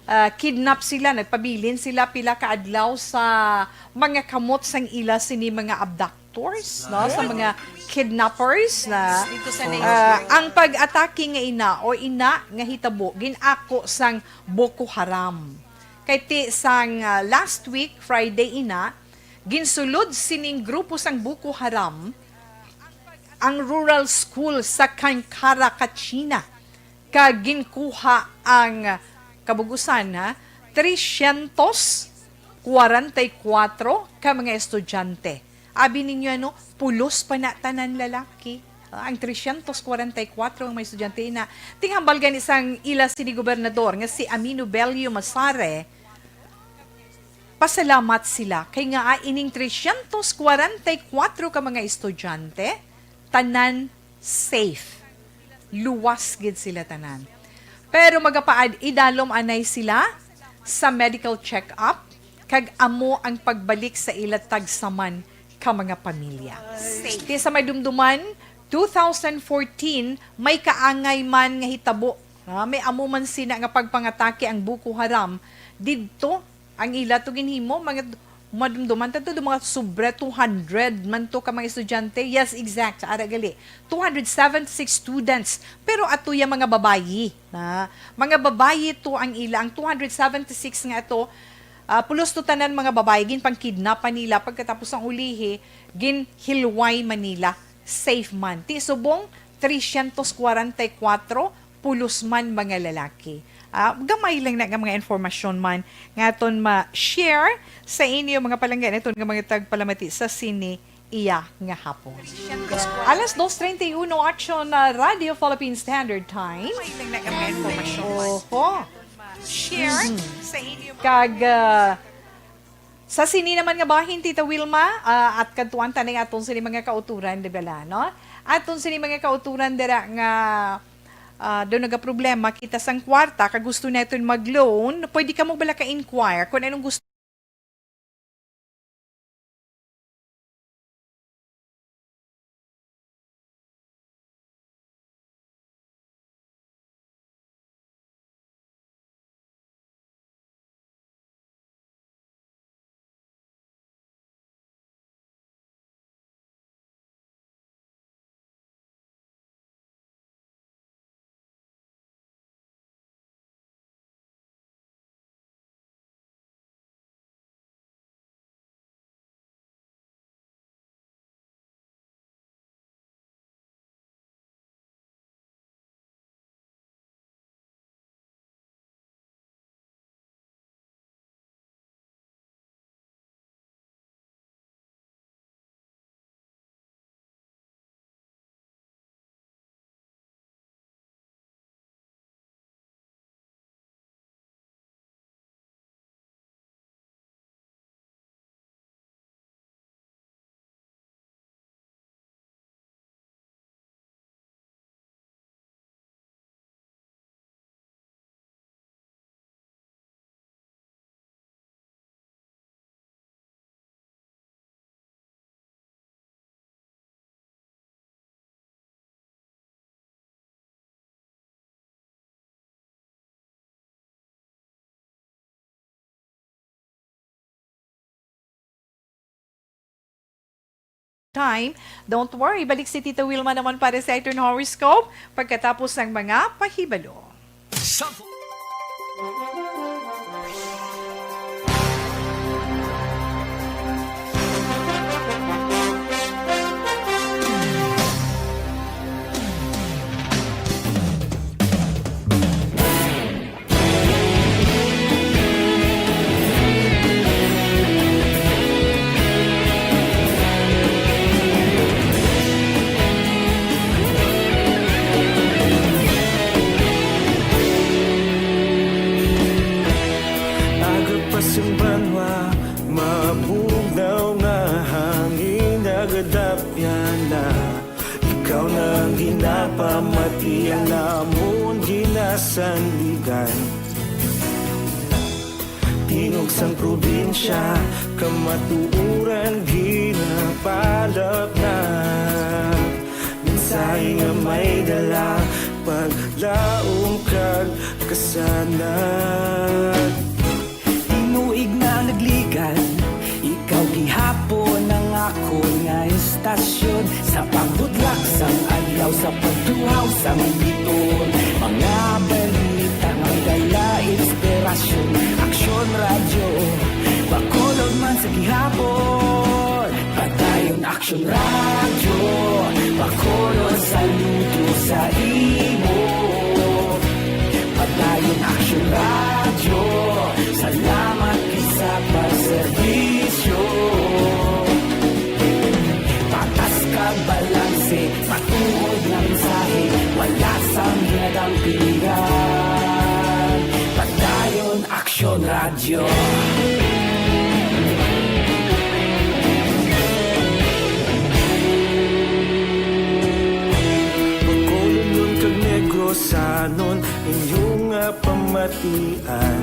ah, kidnap sila, nagpabilin sila pila ka adlaw sa mga kamot sang ila sini mga abductors, no? Sa mga kidnappers na, ah, ang pag-atake nga ina o ina nga hitabo gin-ako sang Boko Haram. Kay ti sang, ah, last week, Friday ina, ginsulod sining grupo sang Boko Haram ang rural school sa Kankara, Kachina, kag ginkuha ang kabugusan, ha, tresyentos kwarenta y kuwatro ka mga estudyante. Abi ninyo, ano, pulos pa na tanan lalaki. Ah, ang tresyentos kwarenta y kuwatro ang mga estudyante na tinghambal gani sang ila sini gobernador nga si Aminu Bello Masare, pasalamat sila kay nga, ah, ining tresyentos kwarenta y kuwatro ka mga estudyante, tanan safe. Luwas gid sila tanan. Pero magapaad, idalom anay sila sa medical check-up, kag amo ang pagbalik sa ila tagsaman ka mga pamilya. Ti sa madumduman, two thousand fourteen, may kaangay man nga hitabo, ha? May amo man sina nga pagpangatake ang Boko Haram didto. Ang ila to ginhimo, mga madumduman ta to, mga sobra two hundred man to ka mga estudyante. Yes, exact, ara gali. Two hundred seventy-six students. Pero ato ya mga babayi, na mga babayi to ang ila. Ang two hundred seventy-six nga ato, ah, pulos to tanan mga babayi, ginpangkidnap pa nila. Pagkatapos ang ulihi, ginhilway man nila. Safe man. Ti subong tresyentos kwarenta y kuwatro, pulos man mga lalaki. Ah, gamay lang na nga mga informasyon man nga aton ma-share sa inyo, mga palangga naton nga mga tagpalamati sa sini iya nga hapon. Alas dos treinta y uno, Action, ah, Radio Philippine Standard Time. Gamay lang na nga mga informasyon man. Oho. Share sa inyo. Kag, ah, sa sini naman nga bahin, Tita Wilma, ah, at kadtuan ta na aton sini mga kauturan, di ba la, no? Aton sini mga kauturan dira nga, ah, daw nagaproblema kita sang kwarta, kag gusto naton mag-loan, pwede kamo bala ka-inquire kung anong gusto. Time. Don't worry, balik si Tita Wilma naman para sa aton horoscope pagkatapos ng mga pahibalo. Sa sanligan. Tingog sang probinsya, kamatuoran ginapalapnag. Mensahe nga may dala, paglaom kag kasanag. Tinuig na nagligan, ikaw gihapon ang akon nga istasyon. Sa pagbutlak sang adlaw, sa pagtuhaw sang biton, mga balita nga may dala inspirasyon. Aksyon Radyo, Bacolod man sa gihapon. Padayon Aksyon Radyo, Bacolod, saludo sa imo. Padayon Aksyon Radyo, salamat gid sa pagserbisyo. Patas kag balanse, matuod nga mensahe, wala sang ginadampigan. Padayon Aksyon Radyo. Bacolodnon kag Negrosanon, inyo nga pamatian.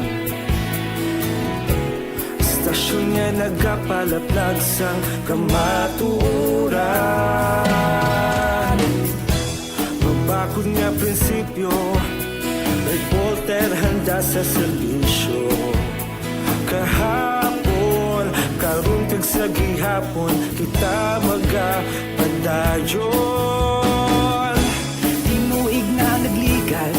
Istasyon nga nagapalaplag sang kamatuoran. Mabakod nga prinsipyo, reporter handa sa serbisyo. Kahapon, karon kag sa gihapon, kita magapadayon. Tinuig na nagligan,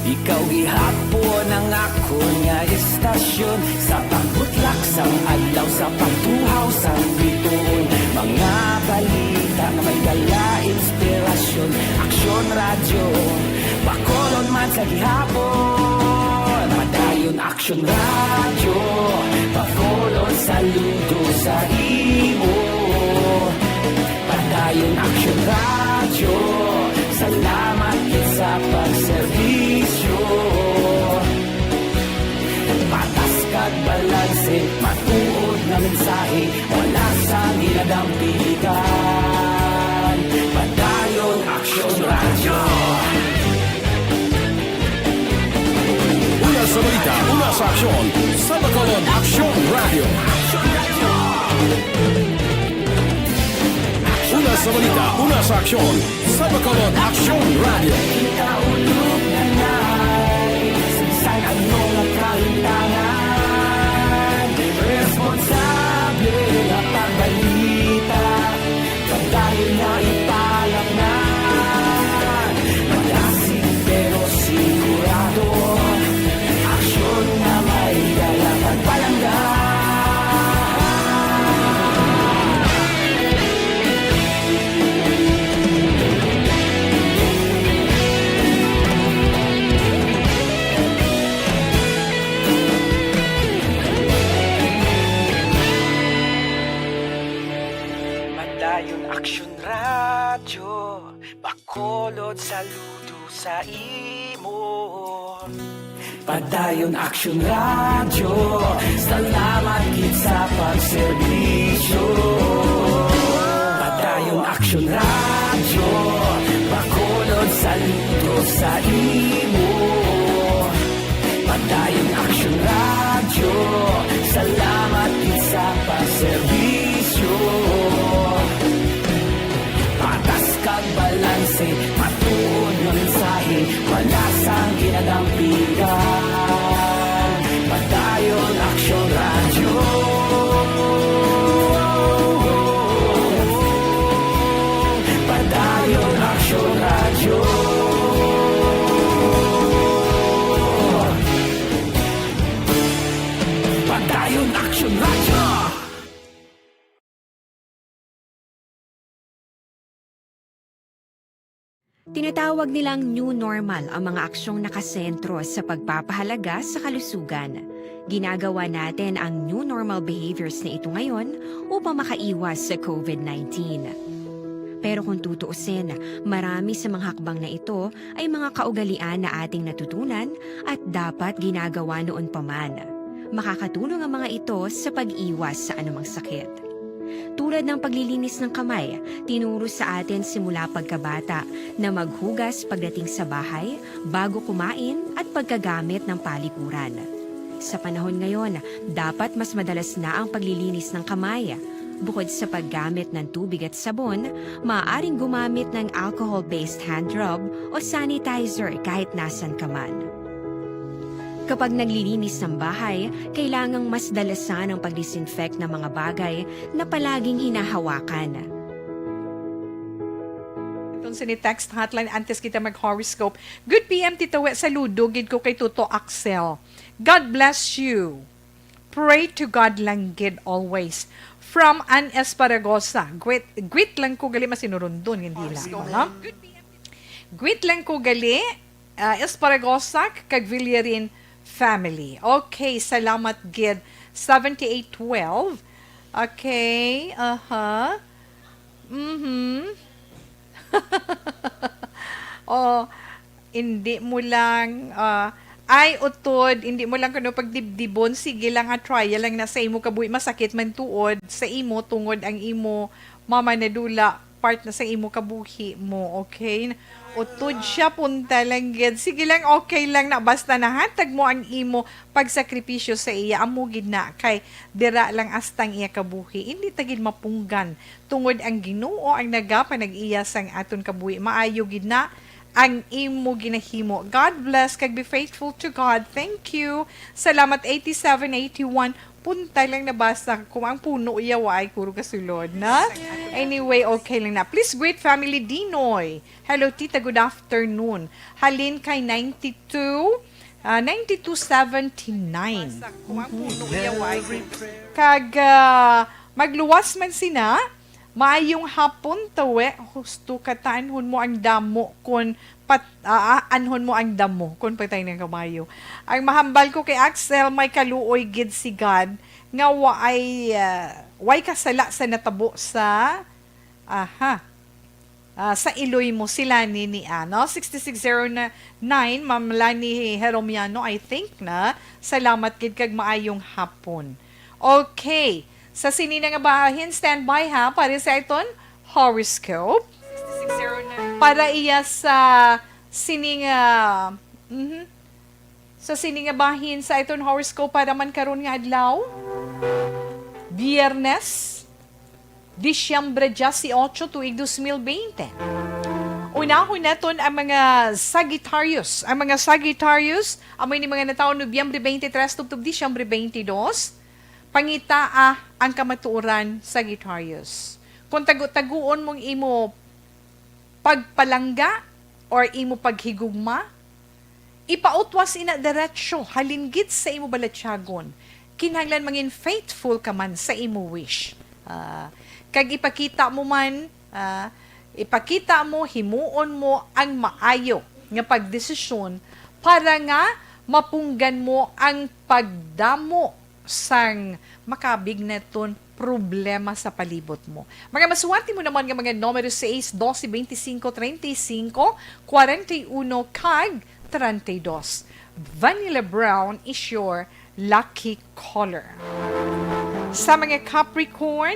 ikaw gihapon ang akon nga istasyon. Sa pagbutlak sang adlaw, sa pagtuhaw sang bituon, mga balita nga may dala inspirasyon. Aksyon Radyo, Bacolod man sa gihapon. Padayon Aksyon Radyo, Bacolod, saludo sa imo. Padayon Aksyon Radyo, salamat gid sa pagserbisyo. Patas kag balanse, matuod nga mensahe, wala sang ginadampigan. Padayon Aksyon Radyo. Una sa balita, una sa aksyon, sa Bacolod Aksyon Radyo. Una sa balita, una sa aksyon, sa Bacolod Aksyon Radyo. Kita ulog na nai, sa bisan ano nga kahintangan, responsable nga pagbalita, padayon na ipalapngan. Malasig pero sigurado, aksyon nga may dala kag palangga. Padayon Aksyon Radyo, Bacolod, saludo sa imo. Padayon Aksyon Radyo, salamat gid sa pagserbisyo. Padayon Aksyon Radyo, Bacolod, saludo sa imo. Padayon Aksyon Radyo, salamat gid sa pagserbisyo. Patas kag balanse, matuod nga mensahe, wala sang ginadampigan. Padayon Aksyon Radyo. Padayon Aksyon Radyo. Padayon Aksyon Radyo. Tinatawag nilang new normal ang mga aksyong nakasentro sa pagpapahalaga sa kalusugan. Ginagawa natin ang new normal behaviors na ito ngayon upang makaiwas sa covid nineteen. Pero kung tutuusin, marami sa mga hakbang na ito ay mga kaugalian na ating natutunan at dapat ginagawa noon pa man. Makakatulong ang mga ito sa pag-iwas sa anumang sakit. Tulad ng paglilinis ng kamay, tinuro sa atin simula pagkabata na maghugas pagdating sa bahay, bago kumain, at pagkagamit ng palikuran. Sa panahon ngayon, dapat mas madalas na ang paglilinis ng kamay. Bukod sa paggamit ng tubig at sabon, maaaring gumamit ng alcohol-based hand rub o sanitizer kahit nasan ka man. Kapag naglilinis ng bahay, kailangang mas dalasan ang pag-disinfect ng mga bagay na palaging hinahawakan. Itong sini text hotline, antes kita mag-horoscope. Good P M, Tita We, saludo gid ko kay Toto Axel. God bless you. Pray to God lang gid always. From Ann Esparagosa. Greet, greet lang ko gali masinurundon, hindi lang, no? Greet lang ko gali, ah, Esparagosa kag Villarin family. Okay, salamat gid. Seventy-eight twelve. Okay, aha. Mhm. Oh, hindi mo lang, ah, ay, utod, hindi mo lang kuno pagdibdibon. Sige lang, ah, try lang na sa imo kabuhi. Masakit man tuod sa imo tungod ang imo mama nadula, part na sa imo kabuhi mo, okay? Utod siya, punta lang gid. Sige lang, okay lang na basta nahatag mo ang imo pagsakripisyo sa iya, amo gid na kay dira lang asta ang iya kabuhi. Hindi ta gid mapunggan tungod ang Ginoo ang nagapanag-iya sang aton kabuhi. Maayo gid na ang imo ginahimo. God bless kag be faithful to God. Thank you. Salamat, eighty-seven eighty-one. Punta lang nabasa ko ang puno iya, wa ay kuro kasulod na. Anyway, okay lang na. Please greet family Dinoy. Hello, Tita. Good afternoon. Halin kay ninety-two, ah, ninety-two seventy-nine. Mhm. Kag, ah, magluwas man sina, maayong hapon, Tawe. Husto ka, taanhon mo ang damo kon pat-, ah, ah, anhon mo ang damo kon patay ng kamayo. Ang mahambal ko kay Axel, may kaluoy gid si God nga waay, ah, way kasala sa natabo sa, aha, ah, sa iloy mo, sila ni, ni, ano, sixty-six zero nine, Ma'am Lani Heromiano, I think na. Salamat gid kag maayong hapon. Okay. Sa sini na nga bahin, standby ha, para sa iton horoscope. Para iya sa sini nga, mhm. Sa sini nga bahin sa iton horoscope para man karon nga adlaw, Biyernes, Disyembre dieciocho, tuig dos mil veinte. Unahon naton ang mga Sagittarius. Ang mga Sagittarius, amo ni mga natawo Nobyembre twenty-three tubtob Disyembre twenty-two. Pangitaa ang kamatuoran, Sagittarius. Kung tago-taguon mong imo pagpalangga or imo paghigugma, ipautwas ina diretsyo halin gid sa imo balatyagon. Kinahanglan mangin faithful ka man sa imo wish. Ah, kag ipakita mo man, ah, ipakita mo, himuon mo ang maayo nga pagdesisyon para nga mapunggan mo ang pagdamo sang makabig naton problema sa palibot mo. Mga masuwati mo naman nga mga numero seis, doce, veinticinco, treinta y cinco, cuarenta y uno, kag treinta y dos. Vanilla brown is your lucky color. Sa mga Capricorn,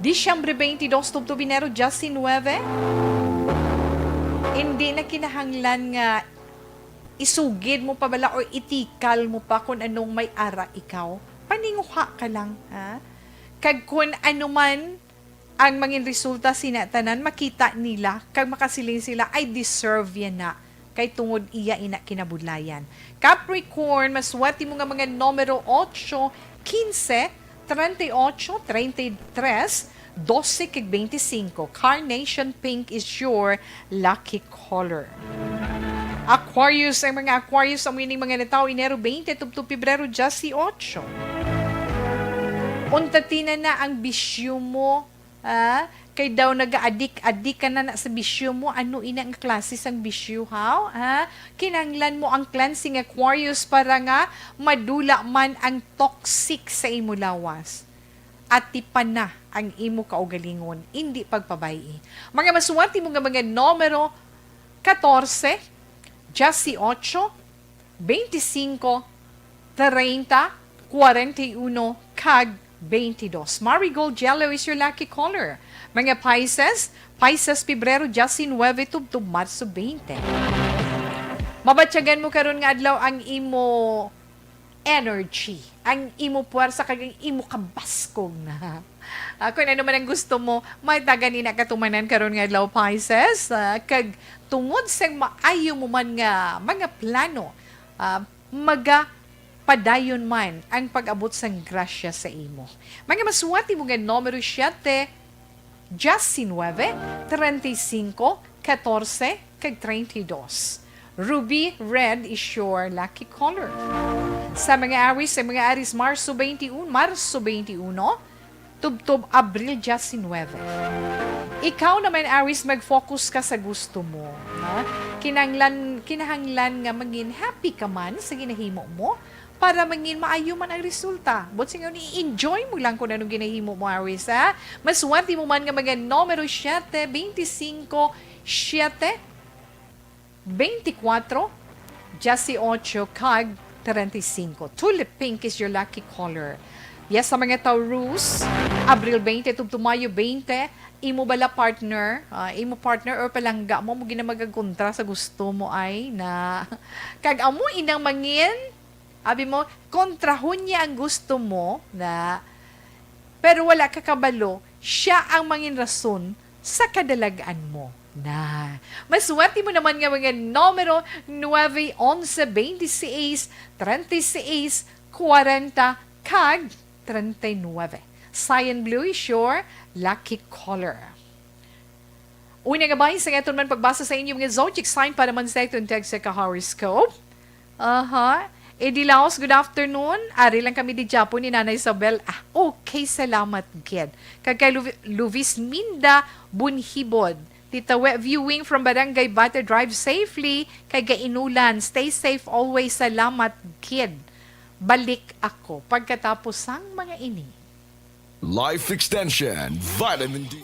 Disyembre twenty-two tubtob Enero diecinuebe, hindi na kinahanglan nga isugid mo pa bala or itikal mo pa kung anong may ara ikaw. Paninguha ka lang, ha? Kag kung ano man ang mangin resulta sina tanan, makita nila kag makasiling sila, "I deserve yan na." Kay tungod iya ina kinabudlayan. Capricorn, masuwati mo nga mga numero ocho, quince, treinta y ocho, treinta y tres, doce, kag veinticinco. Carnation pink is your lucky color. Aquarius, ang mga Aquarius, amo ining mga natawo Enero twenty tubtob Pebrero dieciocho. Unta tina na ang bisyo mo, ah, kay daw nagaadik-adik ka na, na sa bisyo mo. Ano ina nga klase sang bisyo, haw? Ha? Kinahanglan mo ang cleansing Aquarius para nga madula man ang toxic sa imo lawas. Atipan na ang imo kaugalingon, indi pagpabay-i. Mga masuwati mo nga mga numero, catorce, dieciocho, veinticinco, treinta, cuarenta y uno, kag twenty-two. Marigold yellow is your lucky color. Mga Pisces, Pisces, Pebrero diecinuebe tubtob Marso twenty. Mabatyagan mo karon nga adlaw ang imo energy, ang imo puwersa, kag ang imo kabaskog na. Ah, kung ano man ang gusto mo, may taga ni na katumanan karon nga adlaw, Pisces. Ah, kag tungod sa maayo mo man nga mga plano, ah, magapadayon man ang pag-abot sang grasya sa imo. Mga masuwati mo nga numero siete, diecinuebe, treinta y cinco, catorce, kag treinta y dos. Ruby red is your lucky color. Sa mga Aries, sa mga Aries, Marso twenty-one, Marso twenty-one, tubtob Abril diecinuebe. Ikaw naman, Aries, mag-focus ka sa gusto mo, ha? Kinahanglan, kinahanglan nga mangin happy ka man sa ginahimo mo para mangin maayo man ang resulta. But sa ingon, i-enjoy mo lang kung anong ginahimo mo, Aries, ha? Maswerte mo man nga mga numero siete, twenty-cinco, siete, twenty-cuatro, dieciocho, kag treinta y cinco. Tulip pink is your lucky color. Yes, sa mga Taurus, Abril twenty tubtob Mayo twenty, imo bala partner, ah, imo partner or palangga mo, mo ginamagakontra sa gusto mo ay na. Kag amo inang mangin, abi mo, kontrahon niya ang gusto mo na, pero wala ka kabalo, siya ang mangin rason sa kadalag-an mo na. Maswerte mo naman nga mga numero nuebe, onse, twenty-six, treinta y seis, cuarenta, kag treinta y nuebe. Cyan blue is your lucky color. Una nga bahin sa aton man pagbasa sa inyo mga zodiac sign para man sa aton tag sa ka-horoscope. Aha. Eddie Laos, good afternoon. Ari lang kami di Japo ni Nanay Isabel. Ah, okay, salamat gid. Kag kay Lu-, Luvis Minda Bunhibod, Tita We, viewing from Barangay Bata, drive safely. Kay gainulan, stay safe always. Salamat gid. Balik ako pagkatapos sang mga ini. Life Extension, Vitamin D.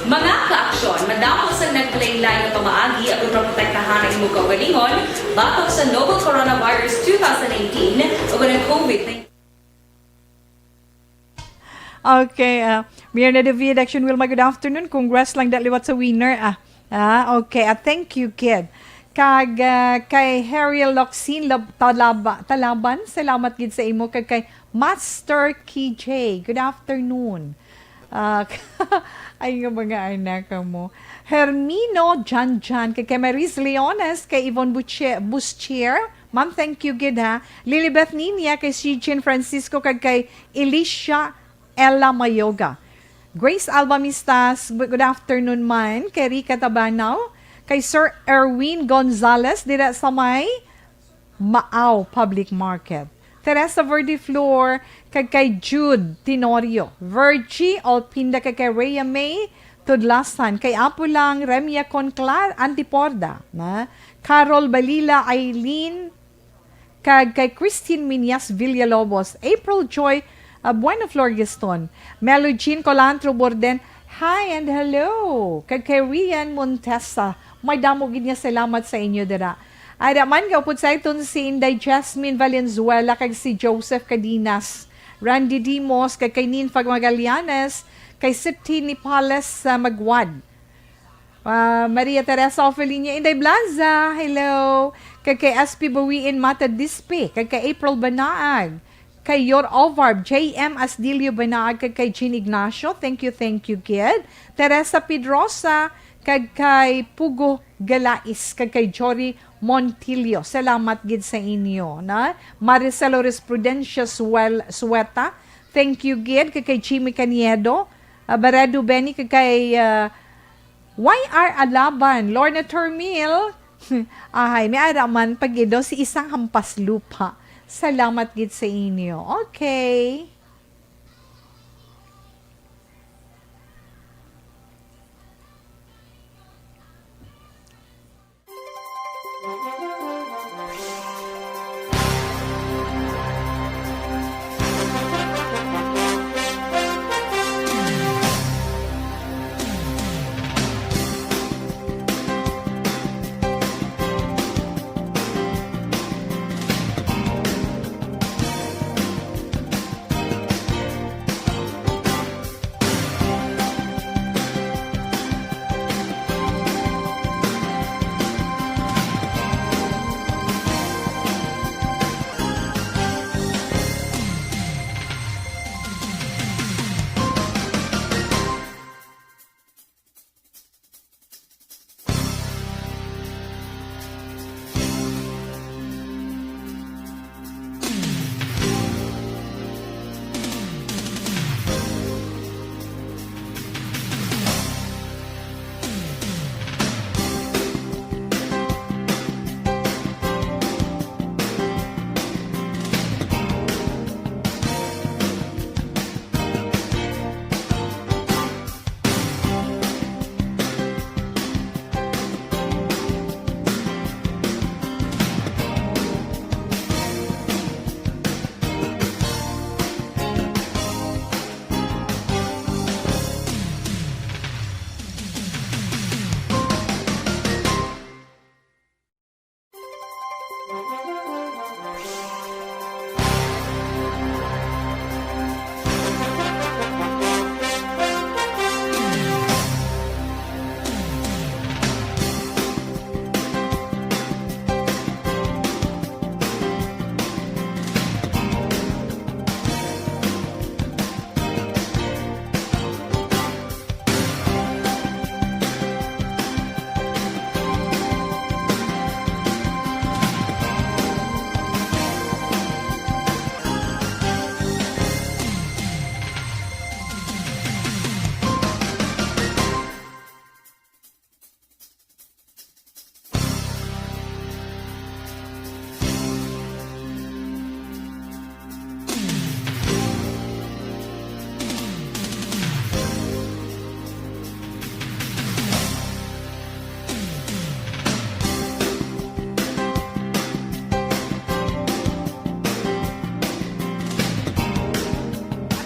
Mga kaaksyon, madamo sang naglain-lain nga pamaagi aron maprotektahan ang imo kaugalingon batok sa novel coronavirus two thousand eighteen o ang COVID nineteen. Okay, ah, Mirna David, Action Wilma, good afternoon. Congrats lang da liwat sa winner, ah. Ah, okay, ah, thank you, kid. Kag, ah, kay Harry Locsin Lab-, Talaba-, Talaban, salamat gid sa imo. Kag kay Master K J, good afternoon. Ah, ay nga mga anak mo. Hermino Janjan, kay, kay Maris Leones, kay Yvonne Buche-, Bustier, Ma'am, thank you gid, ha. Lilibeth Ninia, kay Shijin Francisco, kag kay Elisha Ella Mayoga. Grace Alba Mistas, good afternoon man. Kay Rica Tabanaw, kay Sir Erwin Gonzalez, dira sa may Maaw Public Market. Teresa Verdiflor, kag kay Jude Tenorio. Virgie Olpinda, kag kay Rhea May Tudlasan, kay Apo Lang, Remia Conclar Antiporda, na Carol Balila, Eileen, kag kay Christine Minyas Villalobos, April Joy, ah, Bueno Florgeston, Melo Jean Colantro Borden, hi and hello, kag kay Rian Montesa, may damo gid nga salamat sa inyo dira. Ada man, kaupod sa iton si Inday Jasmine Valenzuela kag si Joseph Cadinas, Randy Dimos, kag kay Ninfa Magallanes, kay Septini Pales sa Magwad. Ah, Maria Teresa Ofelinia, Inday Blanza, hello. Kag kay S P Bawiin Mata Dispe, kag kay April Banaag. kay Yor Ovarb, J M Asdilio Banaag, kag kay Jean Ignacio. Thank you, thank you, gid. Teresa Pedrosa, kag kay Pugo Galais, kag kay Jory Montillo. Salamat gid sa inyo, na? Maricel Loris Prudencia Suel-, Sueta. Thank you, gid, kag kay Jimmy Caniedo. Ah, Baredo Benny, kag kay, ah, Y R Alaban, Lorna Tormil. Ahay, may ara man pag-ido si isang hampas lupa. Salamat gid sa inyo. Okay.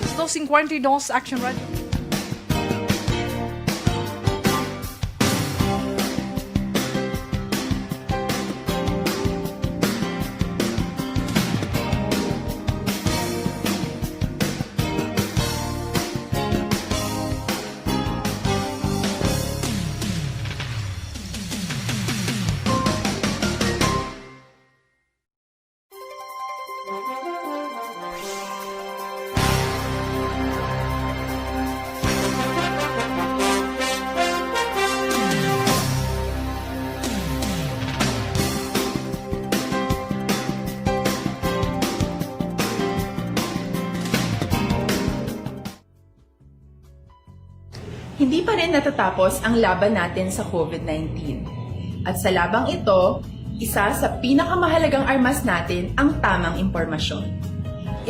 Alas dos cincuenta y dos, Action Radio. Hindi pa rin natatapos ang laban natin sa COVID nineteen. At sa labang ito, isa sa pinakamahalagang armas natin ang tamang impormasyon.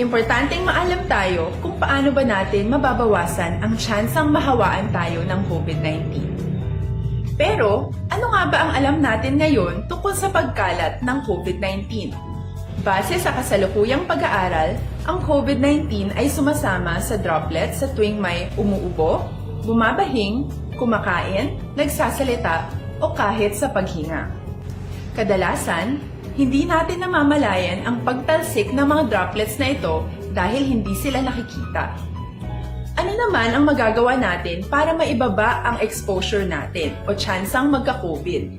Importanteng maalam tayo kung paano ba natin mababawasan ang tsansang mahawaan tayo ng COVID nineteen. Pero, ano nga ba ang alam natin ngayon tungkol sa pagkalat ng COVID nineteen? Base sa kasalukuyang pag-aaral, ang COVID nineteen ay sumasama sa droplets sa tuwing may umuubo, bumabahing, kumakain, nagsasalita, o kahit sa paghinga. Kadalasan, hindi natin namamalayan ang pagtalsik ng mga droplets na ito dahil hindi sila nakikita. Ano naman ang magagawa natin para maibaba ang exposure natin o tsansang magka-COVID?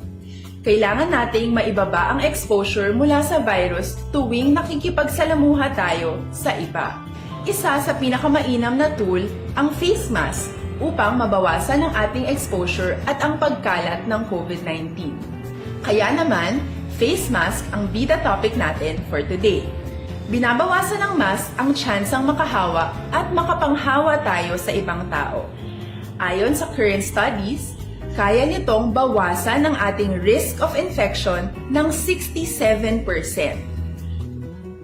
Kailangan nating maibaba ang exposure mula sa virus tuwing nakikipagsalamuha tayo sa iba. Isa sa pinakamainam na tool ang face mask upang mabawasan ang ating exposure at ang pagkalat ng COVID nineteen. Kaya naman, face mask ang bida topic natin for today. Binabawasan ng mask ang tsansang makahawa at makapanghawa tayo sa ibang tao. Ayon sa current studies, kaya nitong bawasan ang ating risk of infection ng sixty-seven percent.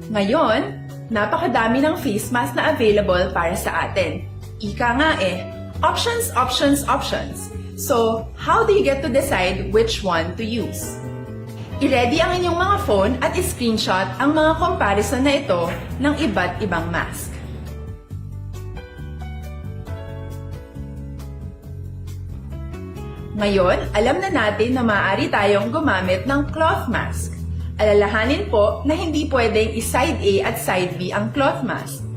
Ngayon, napakadami ng face mask na available para sa atin. Ika nga eh, options, options, options. So, how do you get to decide which one to use? I-ready ang inyong mga phone at i-screenshot ang mga comparison na ito ng iba't ibang mask. Ngayon, alam na natin na maaari tayong gumamit ng cloth mask. Alalahanin po na hindi pwedeng i-side A at side B ang cloth mask.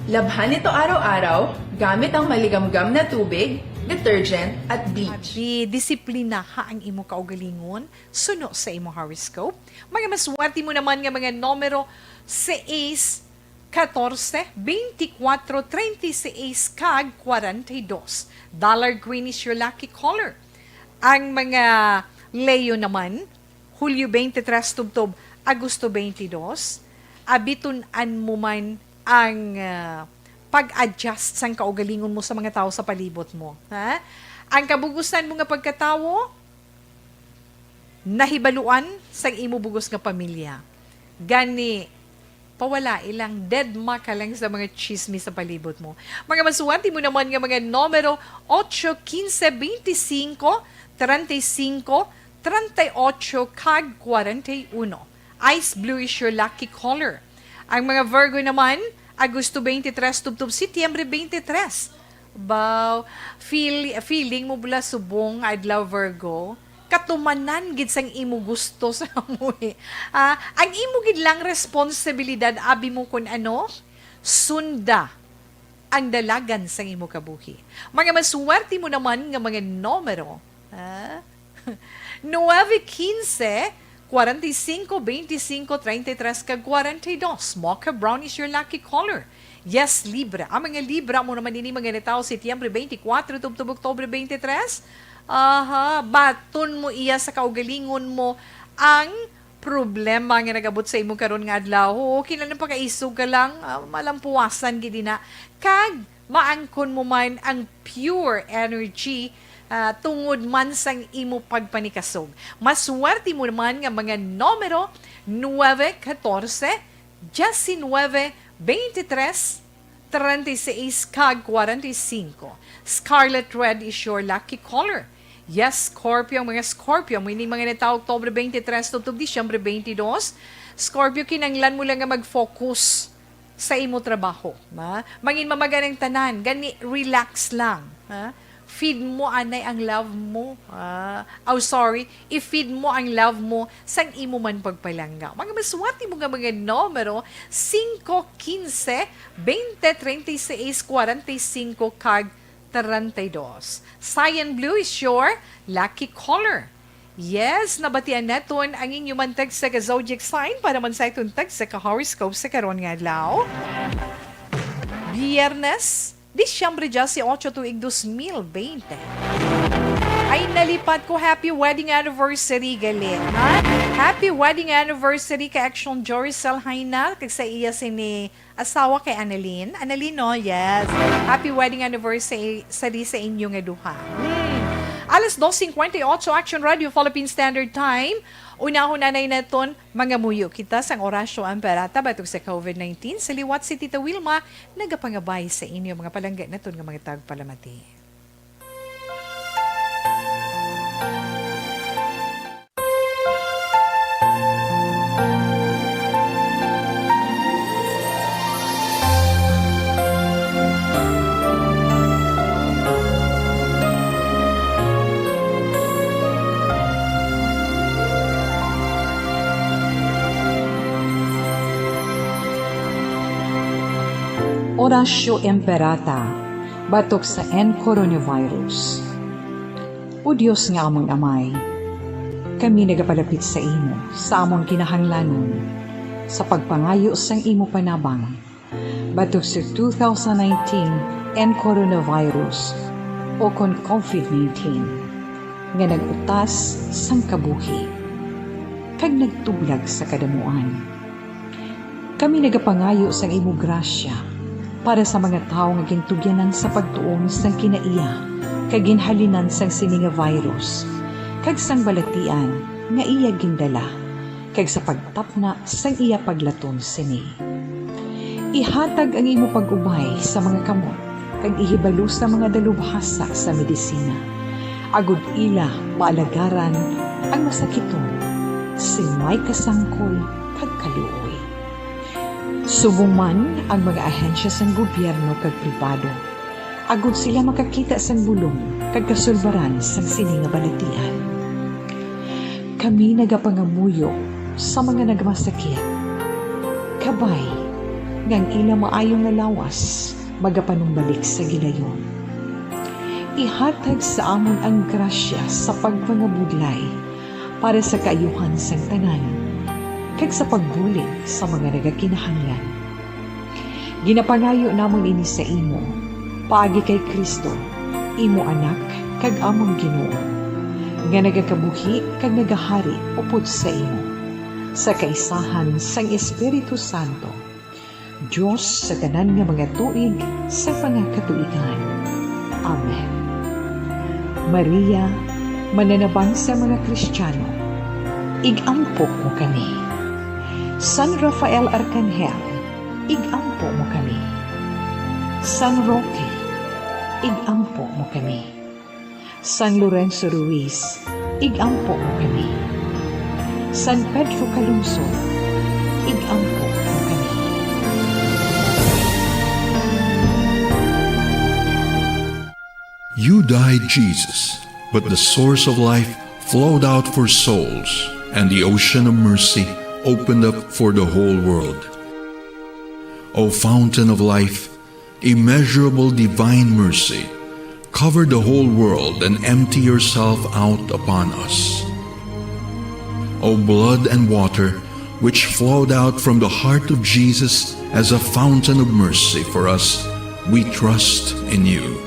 Labhan ito araw-araw gamit ang maligamgam na tubig, detergent, at bleach. Abi, disiplinaha ang imo kaugalingon, suno sa imo horoscope. Mga maswerte mo naman nga mga numero seis, katorse, beintikwatro, treinta y seis, kag kwarenta y dos. Dollar green is your lucky color. Ang mga Leo naman, Hulyo twenty-three tubtob Agosto twenty-two, abi tun-an mo man ang, ah, pag-adjust sang kaugalingon mo sa mga tawo sa palibot mo, ha? Ang kabug-usan mo nga pagkatawo, nahibaluan sang imo bug-os nga pamilya. Gani, pawala ilang dead ma ka lang sa mga chismis sa palibot mo. Mga maswerte mo naman nga mga numero, ocho, quince, veinticinco, treinta y cinco, treinta y ocho, kag kwarenta y uno. Ice blue is your lucky color. Ang mga Virgo naman, Agosto twenty-three tubtob Setyembre twenty-three. Baw, feel, feeling mo bala subong nga adlaw, Virgo? Katumanan gid sang imo gusto sa kabuhi. Ah, ang imo gid lang responsibilidad, abi mo kun ano, sunda ang dalagan sang imo kabuhi. Mga maswerte mo naman nga mga numero, ah, nuebe, quince, kwarenta y cinco, veinticinco, treinta y tres, kag kwarenta y dos. Mocha brown is your lucky color. Yes, Libra. Ang mga Libra mo naman ini mga natawo Setyembre twenty-four tubtob Oktubre twenty-three. Aha, baton mo iya sa kaugalingon mo ang problema nga nagabot sa imo karon nga adlaw. Oo, kinahanglan pakaisog ka lang, ah, malampuwasan gid ina. Kag maangkon mo man ang pure energy, ah, tungod man sang imo pagpanikasog. Maswerte mo naman nga mga numero nuebe, katorse, diecinuebe, veintitrés, treinta y seis, kag kwarenta y cinco. Scarlet red is your lucky color. Yes, Scorpio, ang mga Scorpio, mo ining mga natawo Oktubre twenty-three tubtob Disyembre twenty-dos. Scorpio, kinahanglan mo lang nga mag-focus sa imo trabaho, ha? Mangin mamagan ang tanan, gani relax lang, ha? Feed mo anay ang love mo, ha? Oh, sorry, i-feed mo ang love mo sang imo man pagpalangga. Mga maswerte mo nga mga numero, singko, kinse, bente, treinta y seis, kwarenta y singko, kag treinta y dos. Cyan blue is your lucky color. Yes, nabatian naton ang inyo man tagsa ka zodiac sign para man sa iton tagsa ka horoscope sa karon nga adlaw. Biyernes, Disyembre dieciocho, tuig dos mil veinte. Ay, nalipat ko. Happy wedding anniversary, gali, ha? Happy wedding anniversary kay Action Joricel Haina, kag sa iya sini asawa kay Annalyn. Annalyn, no? Yes. Happy wedding anniversary sa, sa inyo nga duha. Hmm. Alas dos cincuenta y ocho, Action Radio Philippine Standard Time. Unahon anay naton, mangamuyo kita sang Oratio Amperata batok sa COVID nineteen. Sa liwat si Tita Wilma, nagapangabay sa inyo mga palangga naton nga mga tagpalamati. Oratio Imperata, batok sa N coronavirus. O Dios nga amon Amay, Kami nagapalapit sa imo sa amon kinahanglanon sa pagpangayo sang imo panabang batok sa two thousand nineteen and coronavirus, o kon covid nineteen, nga nag-utas sang kabuhi kag nagtublag sa kadamuan. Kami nagapangayo sang imo grasya para sa mga tawo nga gintugyanan sa pagtuon sang kinaiya kag ginhalinan sang sini nga virus, kag sang balatian nga iya gindala, kag sa pagtapna sang iya paglaton sini. Ihatag ang imo pag-ubay sa mga kamot, kag ihibalo sa mga dalubhasa sa medisina, agod ila maalagaran ang masakiton sing may kasangkol kag kaluoy. Subong man ang mga ahensya sang gobyerno kag pribado, agod sila makakita sang bulong kag kasulbaran sang sini nga balatian. Kami nagapangamuyo sa mga nagmasakit, kabay nga ang ila maayo nga lawas magapanumbalik sa gilayon. Ihatag sa amon ang grasya sa pagpangabudlay para sa kaayuhan sang tanan, kag sa pagbulig sa mga nagakinahanglan. Ginapangayo namon ini sa imo, paagi kay Cristo, imo Anak kag amon Ginoo, nga nagakabuhi kag nagahari upod sa imo, sa kaisahan sang Espiritu Santo, Dios sa tanan nga mga tuig sa mga katuigan. Amen. Maria, mananabang sa mga Kristiyano, ig-ampo mo kami. San Rafael Arcangel, ig-ampo mo kami. San Roque, ig-ampo mo kami. San Lorenzo Ruiz, ig-ampo mo kami. San Pedro Calungsod, ig-ampo mo kami. You died, Jesus, but the source of life flowed out for souls, and the ocean of mercy opened up for the whole world. O fountain of life, immeasurable divine mercy, cover the whole world and empty yourself out upon us. O blood and water, which flowed out from the heart of Jesus as a fountain of mercy for us, we trust in you.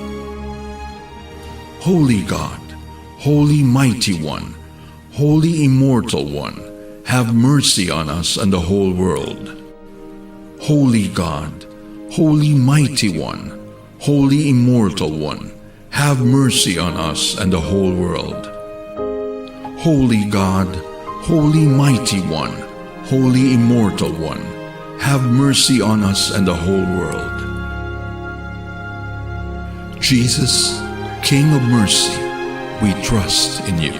Holy God, Holy Mighty One, Holy Immortal One, have mercy on us and the whole world. Holy God, Holy Mighty One, Holy Immortal One, have mercy on us and the whole world. Holy God, Holy Mighty One, Holy Immortal One, have mercy on us and the whole world. Jesus, King of mercy, we trust in you.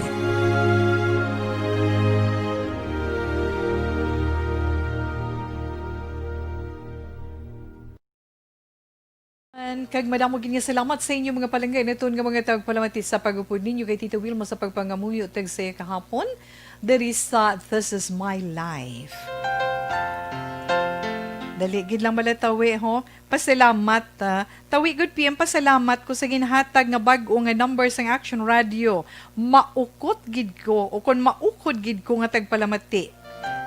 Kag madamo gid nga salamat sa inyo, mga palangga, naton nga mga tagpalamati, sa pag-upod ninyo kay Tita Wilma sa pagpangamuyo tag saya kahapon diri sa This Is My Life. Dali gid lang malatawi, ho. Pasalamat, ah. Tawi gud, P M, pasalamat ko sa ginhatag nga bag-o nga number sang Action Radio. Maukot gid ko, o kon maukod gid ko nga tagpalamati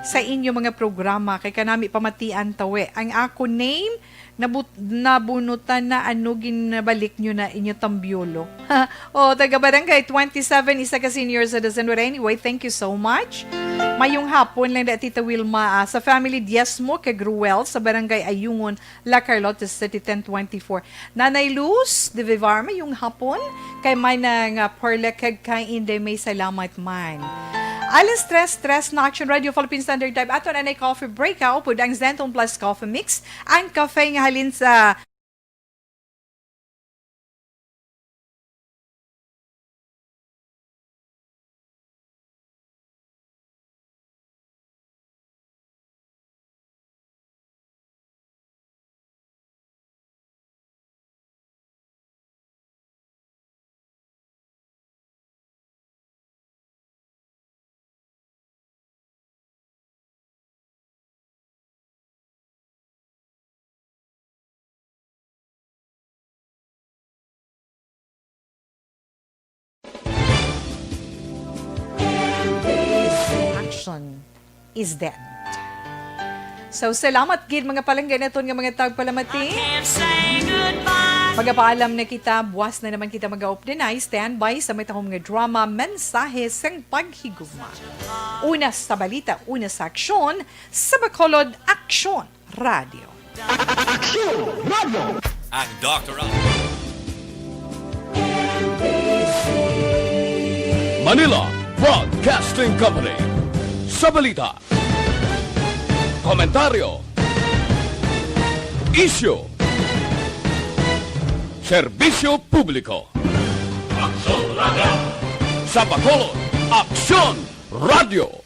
sa inyo mga programa, kay kanami pamatian tawi. Ang ako name, nabut-, nabunutan na, ano, ginbalik nyo na inyo tambyolo. O, taga Barangay twenty-seven, isa ka senior citizen. But anyway, thank you so much. Mayong hapon lang da, Tita Wilma, ah, sa family Diezmo kag Ruel sa Barangay Ayungon, La Carlota City, ten twenty-four. Nanay Luz de Vivar, mayong hapon. Kay may na nga Perla kag kay Inday May, salamat man. Alas tres, tres na Action Radio Philippine Standard Time. Ato na nay coffee break, ha? Upod ang Zenton Plus Coffee Mix, ang kafe nga halin sa is dead. So, salamat gid, mga palangga naton nga mga tagpalamati. Magapaalam na kita, buwas na naman kita mag-aupdanay. Standby sa may tahom nga drama, Mensahe sang Paghigugma. Una sa balita, una sa aksyon, sa Bacolod Aksyon Radio. Aksyon Radio. Ang Doctor of Manila Broadcasting Company. Sa balita, komentaryo, isyu, serbisyo publiko. Aksyon Radio. Sa Bacolod, Aksyon Radio.